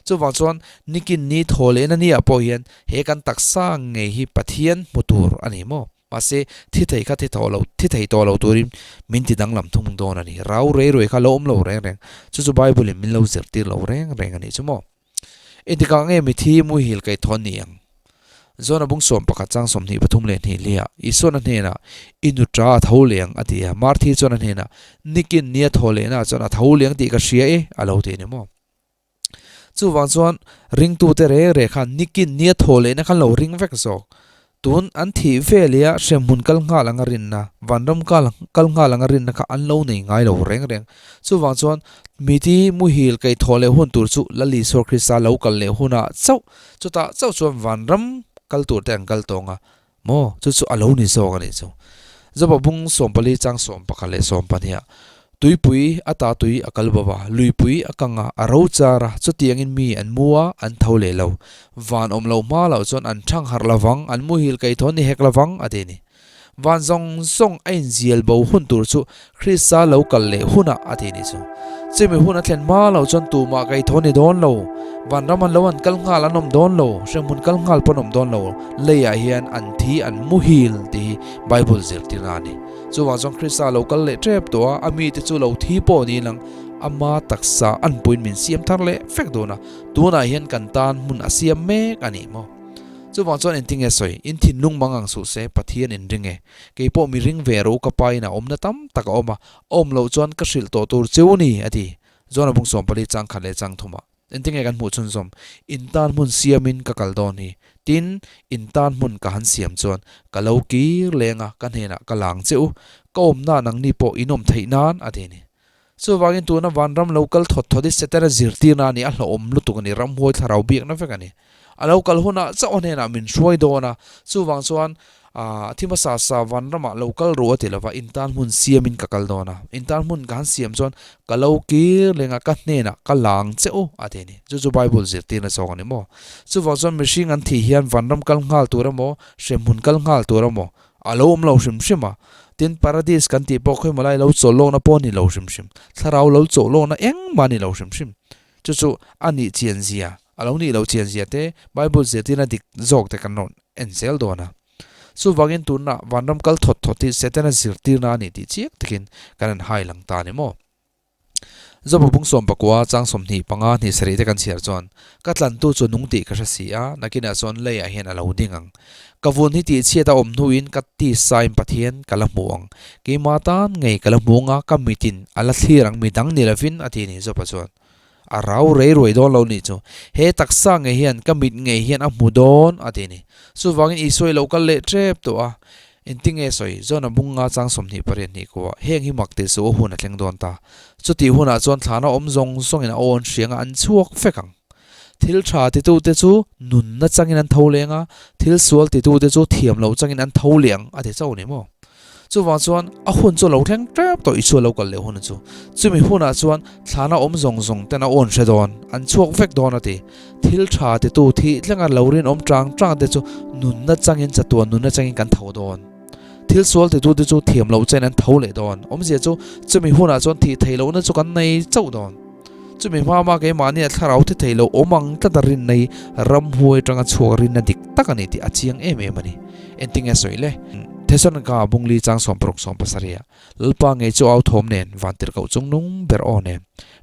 Chuvang chuan nikin ni thaw lehna niah pawh hian he kan taksa ngei hi Pathian hmu tur a ni maw? Mahse, thi thei kha thi tawh lo, thi thei tawh lo turin min ti danglam thung dawn a ni. Rau rei ruai kha lo awm lo reng reng. Chu chu Bible in min lo zirtir lo reng reng a nih chu maw? Engtikah nge mithi muhil kaih thawn ni ang? Jona bung 11 chang 23 leh hnih hliah Isuan a hnenah, I nu ta a tho leng, a ti a. Marthi chuan a hnenah, Nikin nia thaw lehna chuan a tho leng tih ka hria e, a lo ti a ni maw? Chuvang chuan ringtute reng reng khan nikin nia thaw lehna khan lo ring vek zawk. Tun an thih veleh a hremhmun kal nghal anga rinna, vanram kal kal nghal anga rinna kha an lo nei ngai lo reng reng. Chuvang chuan miti muhil kaih thaw leh hun tur chu Lal Isua Krista lo kal leh hunah chauh, chutah chauh chuan vanram kal tur te an kal tawng a, Maw? Chu chu a lo ni zawk a nih chu. Joba bung 14 chang 11 leh 12 ah, Tuipui a ta tui a kal bo a, luipui a kang a, a ro char a, chutiangin mi an mu a, an tho leh lo. Van awm lo hma loh chuan an thang harh lo vang, an muhil kaih thawn ni hek lo vang, a ti a ni. Van zawng zawng a inzial bo hun tur chu Krista lo kal leh hunah a ti nih chu. Chumi hun a thlen hma loh chuan tumah kaih thaw ni dawn lo. Vanram an lo an kal nghal an awm dawn lo, hremhmun kal nghal pawn awm dawn lo. Leiah hian an thi an muhil tih hi Bible zirtirna a ni. Chuvang chuan Krista lo kal leh tep tawh a, a mite chu lo thi pawh ni lang ama taksa an puiin min siam thar leh vek dawn a, tunah hian kan tan hmun a siam mek a ni maw? Chuvang chuan engtinge sawi? In thinlung mang ang suh se, Pathian in ring e. Kei pawh mi ring ve rawh u ka pa in a awmna tam tak a awm a, a awm loh chuan ka hrilh tawh tur cheu ni, a ti. Jona bung 14 chang khat leh chang thumah engtinge kan hmuh chhunzawm? In tan hmun siamin ka kal dawn hi. Tin, in tan hmun ka han siam chuan ka lo kir leng a, ka hnenah ka lang che u, ka awmna nangni pawh in awm theih nan, a ti a ni. Chuvangin tuna vanram lo kal thawt thawt hi Setana zirtirna a ni, a hlauhawm lutuk a ni, ramhuai thlarau biakna vek a ni. A lo kal hunah chauh a hnenah min hruai dawn a, chuvang chuan aah thi hmasa sa vanramah lo kal ru a ti lova, in tan hmun siamin ka kal dawn a, in tan hmun ka han siam chuan ka lo kir leng a, ka hnenah ka lang che u a ti a ni. Chu chu Bible zirtirna zawk a ni maw? Chuvang chuan mihring an thih hian vanram kal nghal tur emaw, hremhmun kal nghal tur emaw, A lo awm lo hrim hrim a, tin Paradis kan tih pawh khawimaw lai lo chawlh lawkna pawh a ni lo hrim hrim, thlarau lo chawlh lawkna engmah a ni lo hrim hrim. Chu chu a nih chian zia, a lo nih loh chian zia te, Bible zirtirna dik zawk te kan rawn en zel dawn a. Chuvangin tunah vanram kal thawt thawt hi Setana zirtirna a ni tih chiang takin kan han hai lang ta a ni maw? Joba bung 19 chang 25 hnih sarih te kan chhiar chuan, Ka tlantu chu nung tih ka hre si a, nakinah chuan leiah hian a lo ding ang. Ka vun hi tihchhiat a awm hnuin ka tisain Pathian ka la hmu ang. Keimah tan ngei ka la hmu ang a, ka mitin a la thlir ang midang ni lovin, a ti a ni Joba chuan. A rau rei ruai dawn lo nih chu. He taksa ngei hian ka mit ngei hian a hmu dawn, a ti a ni. Chuvangin Isua i lo kal leh tep tawh a, Engtinge sawi? Jona bung nga chang 28 hnih kuah, heng hi mak tih suh u hun a thleng dawn ta. Chutih hunah chuan thlana awm zawng zawngin a awn hriang a an chhuak vek ang. Thil tha titute chu nunna changin an tho leng a, thil sual titute chu thiam loh changin an tho leh ang a ti chauh a ni maw? Chuvang chuan a hun chu a lo thleng tep tawh Isua lo kal leh hun chu. Chumi hunah chuan thlana awm zawng zawng ten a awn hre dawn, an chhuak vek dawn a ti. Thil tha titu thih tlenga lo rinawm tang tang te chu nunna changin chatuan nunna changin kan tho dawn. Thil sual titu te chu thiam loh chen an tho leh dawn. Awmzia chu chumi hunah chuan thih theih lohna chu kan nei chauh dawn. Chumi hmama keimahnia thlarau thi thei lo awm ang tlat a rinna hi ramhuai atanga chhuak rinna dik tak a ni tih a chiang em em a ni. Engtinge sawi le? Thesalonika Bungli chang 16 17 ah Lalpa ngei chu au thawm nen van tirhkoh chung nung ber aw nen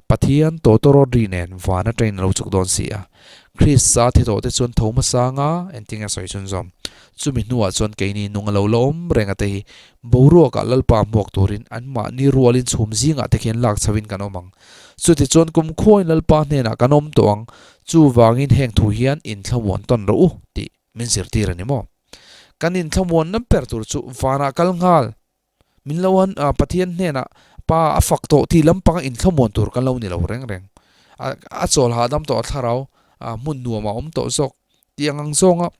Pathian tawtawrawt ri nen van atangin a lo chuk dawn si a. Krista thi tawh te chuan tho hmasa anga engtinge sawi chhunzawm? Chumi hnuah chuan keini nung a lo la awm reng a te hi boruakah Lalpa hmuak turin anmahni rualin chhum zingah te khian lak chhoin kan awm ang. Chutichuan kumkhuain Lalpa hnenah kan awm tawh ang, chuvangin heng thu hian inthlamuan tawn rawh u tih min zirtir a ni maw? Kan inthlamuanna ber tur chu vanah kal nghal, min lo han Pathian hnenah Pa a fak tawh tih lampanga inthlamuan tur kan lo ni lo reng reng. A chawl hahdam tawh a thlarau hmun nuamah a awm tawh zawk tih ang ang zawnga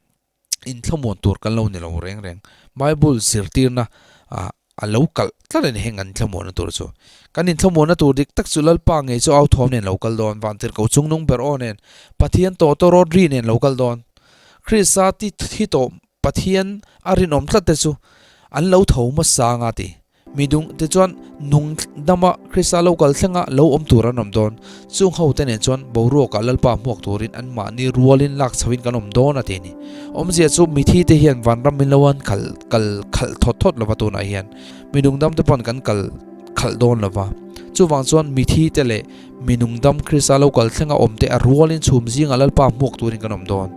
inthlamuan tur kan lo ni lo reng reng. Bible zirtirna ah a lo kalh tlat a ni heng an thlamuanna tur chu. Kan inthlamuanna tur dik tak chu Lalpa ngei chu au thawm nen lo kal dawn, Vantirhkoh chungnung ber aw nen, Pathian tawh tawrawt ri nen lo kal dawn. Krista ti thi tawh Pathian a rinawm tlat te chu an lo tho hmasa anga ti. Mi dung te chuan nung dama Krista lo kal thlenga lo awm tur an awm dawn. Chung ho te nen chuan boruakah Lalpa hmuak turin anmahni rualin lak chhoin kan awm dawn a ti a ni. Awmzia chu mithi te hian vanram min lo an kal kal khalh thawt thawt lova tunah hian mi nungdam te pawn kan kal khalh dawn lova. Chuvang chuan mithi te leh mi nungdam Krista lo kal thlenga awm te a rualin chhum zingah Lalpa hmuak turin kan awm dawn.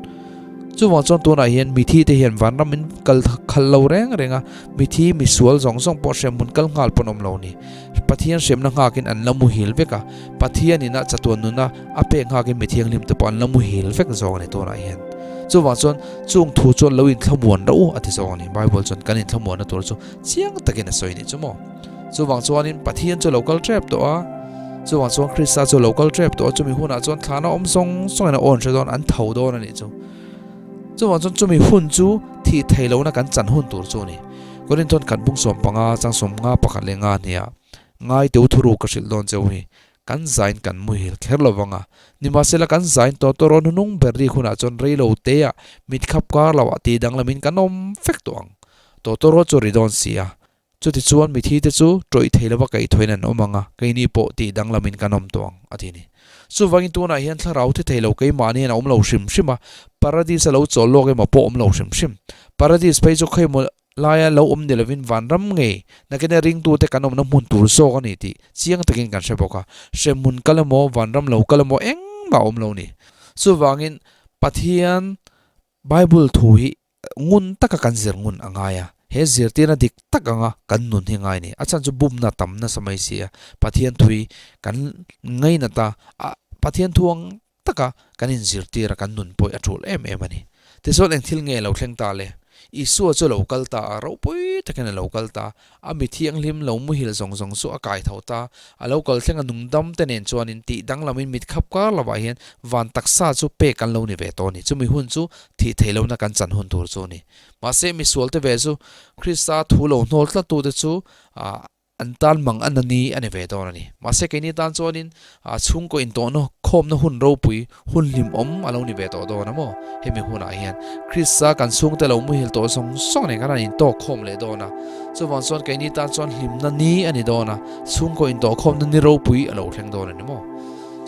Chuvang chuan tunah hian mithi te hian vanram min kal khalh lo reng reng a, mithi misual zawng zawng pawh hremhmun kal nghal pawn awm lo ni. Pathian hremna nghakin an la muhil vek a, Pathian ina chatuan nuna a pek nghakin mi thianghlim te pawh an la muhil vek zawng a ni tunah hian. Chuvang chuan chung thu chuan lo inthlamuan rawh u a ti zawng a ni. Bible chuan kan inthlamuanna tur chu chiang takin a sawi a nih chu maw. Chuvang chuanin Pathian chu lo kal tep tawh a, chuvang chuan Krista chu lo kal tep tawh a, chumi hunah chuan thlana awm zawng zawngin a awn hre dawn, an tho dawn a nih chu. Chuvang chuan chumi hun chu thih theih lohna kan chan hun tur chu a ni. Korinthon khat bung 15 chang 50 pakhat leh nga hniah ngai teu thuruk ka hrilh dawn cheu hi. Kan zain kan muhil kher lo vang a, nimahsela kan zain tawh tawh rawh hnunung ber rik hunah chuan rei lo teah mit khap kar loah tih danglamin kan awm vek tawh ang. Tawh tawh rawh chu ri dawn si a, Chutichuan mithite chu tawih thei lova kaihthawin an awm ang a, keini pawh tih danglamin kan awm tawh ang, a ti a ni. Chuvangin tunah hian thlarau thi thei lo keimahni hian a awm lo hrim hrim a, Paradis a lo chawl lawk emaw pawh awm lo hrim hrim. Paradis phei chu khawimaw laia lo awm ni lovin vanram ngei nakina ringtute kan awmna hmun tur zawk a ni tih chiang takin kan hre bawk a, hremhmun kal emaw vanram lo kal emaw engmah a awm lo a ni. Chuvangin Pathian Bible thu hi Ngun taka kan zir ngun a ngai a, he zirtirna dik tak anga kan nun hi ngai a ni. A chhan chu bumna tam nasa mai si a, Pathian thui kan ngainat a, Pathian thu ang taka kan inzirtir a kan nun pawh a tul em em a ni. Tichuan eng thil nge lo thleng ta le? Isua chu a lo kal ta a, ropui takin a lo kal ta a, A mi thianghlim lo muhil zawng zawng chu a kai tho ta. A lo kal thleng a nungdam te nen chuanin tih danglamin mit khap kar lovah hian van taksa chu pek an lo ni ve tawh a ni. Chumi hun chu thih theih lohna kan chan hun tur chu a ni. Mahse misual te ve chu Krista thu lo hnawl tlat tute chu an tan mang a na ni a ni ve dawn a ni. Mahse keini tan chuanin chhungkaw intawhna khawmna hun ropui Hun hlimawm a lo ni ve tawh dawn a maw? Hemi hunah hian Krista kan chhungte lo muhil tawh zawng zawng nen khan an intawk khawm leh dawn a. Chuvang chuan keini tan chuan hlimna ni a ni dawn a, chhungkaw intawh khawmna ni ropui a lo thleng dawn a ni maw?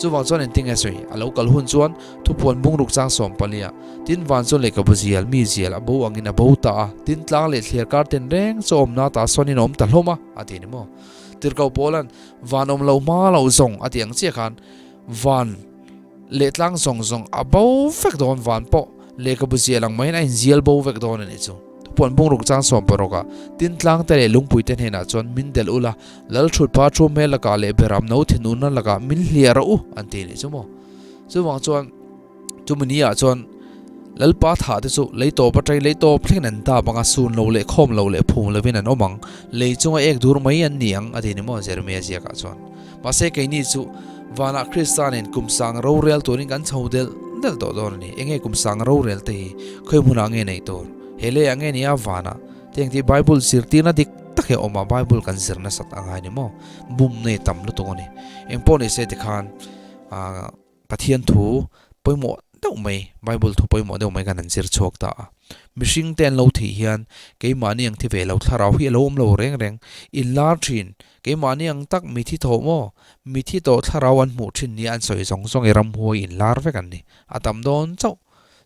Chuvang chuan engtin nge sawi? A lo kal hun chuan thupuan bungruk chang 14 ah, Tin van chuan lehkhabu zial, mi zial a bo angin a bo ta a, tin tlang leh thliar kar ten reng chu awmna tah sawn in a awm ta hlawm a, a ti a ni maw? Tirhkoh Paula'n van awm lo hma lo zawng a tih ang chiah khan van Leh tlang zawng zawng a bo vek dawn van pawh lehkhabu zial ang maiin a inzial bo vek dawn a nih chu. Thupuan bungruk chang 16 ah tin tlang te leh lungpui te hnenah chuan min delh ula, lal thut pa thu hmel lakah leh beram no thinurna lakah min hliah rawh u an ti a nih chu maw. Chuvang chuan chumi ni ah chuan Lalpa thah te chu lei tawp atangin lei tawp thlengin an dap ang a, sun lo leh khawm lo leh phum lovin an awm ang, lei chunga ek dur mai an ni ang a ti a ni maw Jeremia ziakah chuan. Mahse keini chu vanah Krista nen kum sang rorel turin kan chho del delh tawh dawn a ni. Enge kum sang rorel te hi khawi hmunah nge neih tur? He leiah nge nia vanah? Tiang tih Bible zirtirna dik tak hi a awm a, Bible kan zir nasat a ngai ni maw? Bum nei tam lutuk a ni. Engpawh ni se tikhan ah Pathian thu pawimawh deuh mai, Bible thu pawimawh deuh mai kan han zir chhuak ta a. Mihring te an lo thih hian keimahni ang thi ve lo thlarau hi a lo awm lo reng reng. Inlar thin, keimahni ang tak mithi tawh maw? Mithi tawh thlarau an hmuh thin nia an sawi zawng zawng i ramhuai inlar vek an ni. A tam dawn chauh.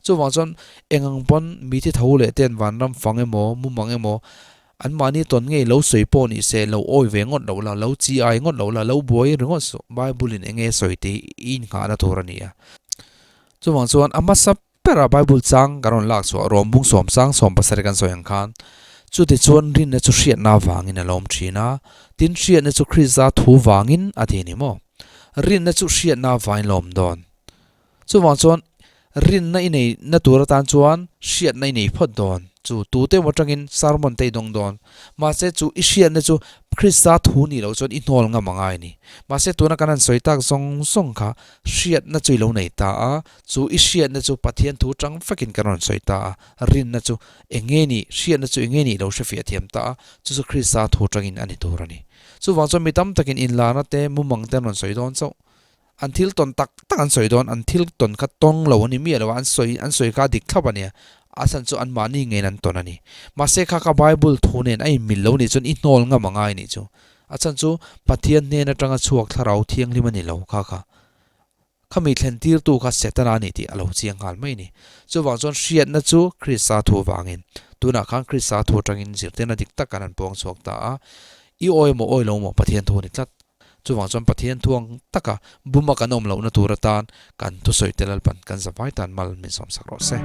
Chuvang chuan eng ang pawn mithi tho leh ten vanram fang emaw, mumang emaw An mahni tawn ngei lo sawi pawh ni se, lo awi ve ngawt lo la, lo chi ai ngawt lo la, lo buai ringawt suh. Bible in enge sawi tih i innghahna tur a ni a. Chuvang chuan a hmasa bera Bible chang kan rawn lak chhuah Rom bung sawmsang 70 kan sawi ang khan, chuti chuan rinna chu hriatna vangin a lawm thin a, tin hriatna chu Krista thu vangin a ti ni maw? Rinna chu hriatna vangin lawm dawn. Chuvang chuan rinna i nei na tur atan chuan hriatna i nei phawt dawn. Chu tute emaw atangin sermon te i dawng dawn. Mahse chu i hriatna chu Krista thu nih loh chuan i hnawl ngam a ngai a ni. Mahse tuna kan han sawi tak zawng zawng kha hriatna chu i lo nei ta a, chu i hriatna chu Pathian thu tang vekin kan rawn sawi ta a, rinna chu eng nge nih, hriatna chu eng nge nih lo hrefiah thiam ta a, chu chu Krista thu tangin a ni tur a ni. Chuvang chuan mi tam takin inlarna te, mumang te an rawn sawi dawn chauh. An thil tawn tak tak an sawi dawn, an thil tawn kha tawng lo a ni miah lo a, an sawi an sawi kha a dik thlap a nia, a chhan chu anmahni ngeiin an tawn a ni. Mahse kha kha Bible thu nen a inmil lo nih chuan i hnawl ngam a ngai nih chu. A chhan chu Pathian hnen atanga chhuak thlarau thianghlim a ni lo kha kha. Khami thlen tirtu kha Setana a ni tih a lo chiang nghal mai a ni. Chuvang chuan hriatna chu Krista thu vangin, tunah khan Krista thu atangin zirtirna dik tak kan han puang chhuak ta a, i awi maw awi lo maw Pathian thu a ni tlat. Chuvang chuan Pathian thuang taka buma kan awm lohna tur atan kan thusawi te Lalpan kan zavai tan mal min sawmsak rawh se.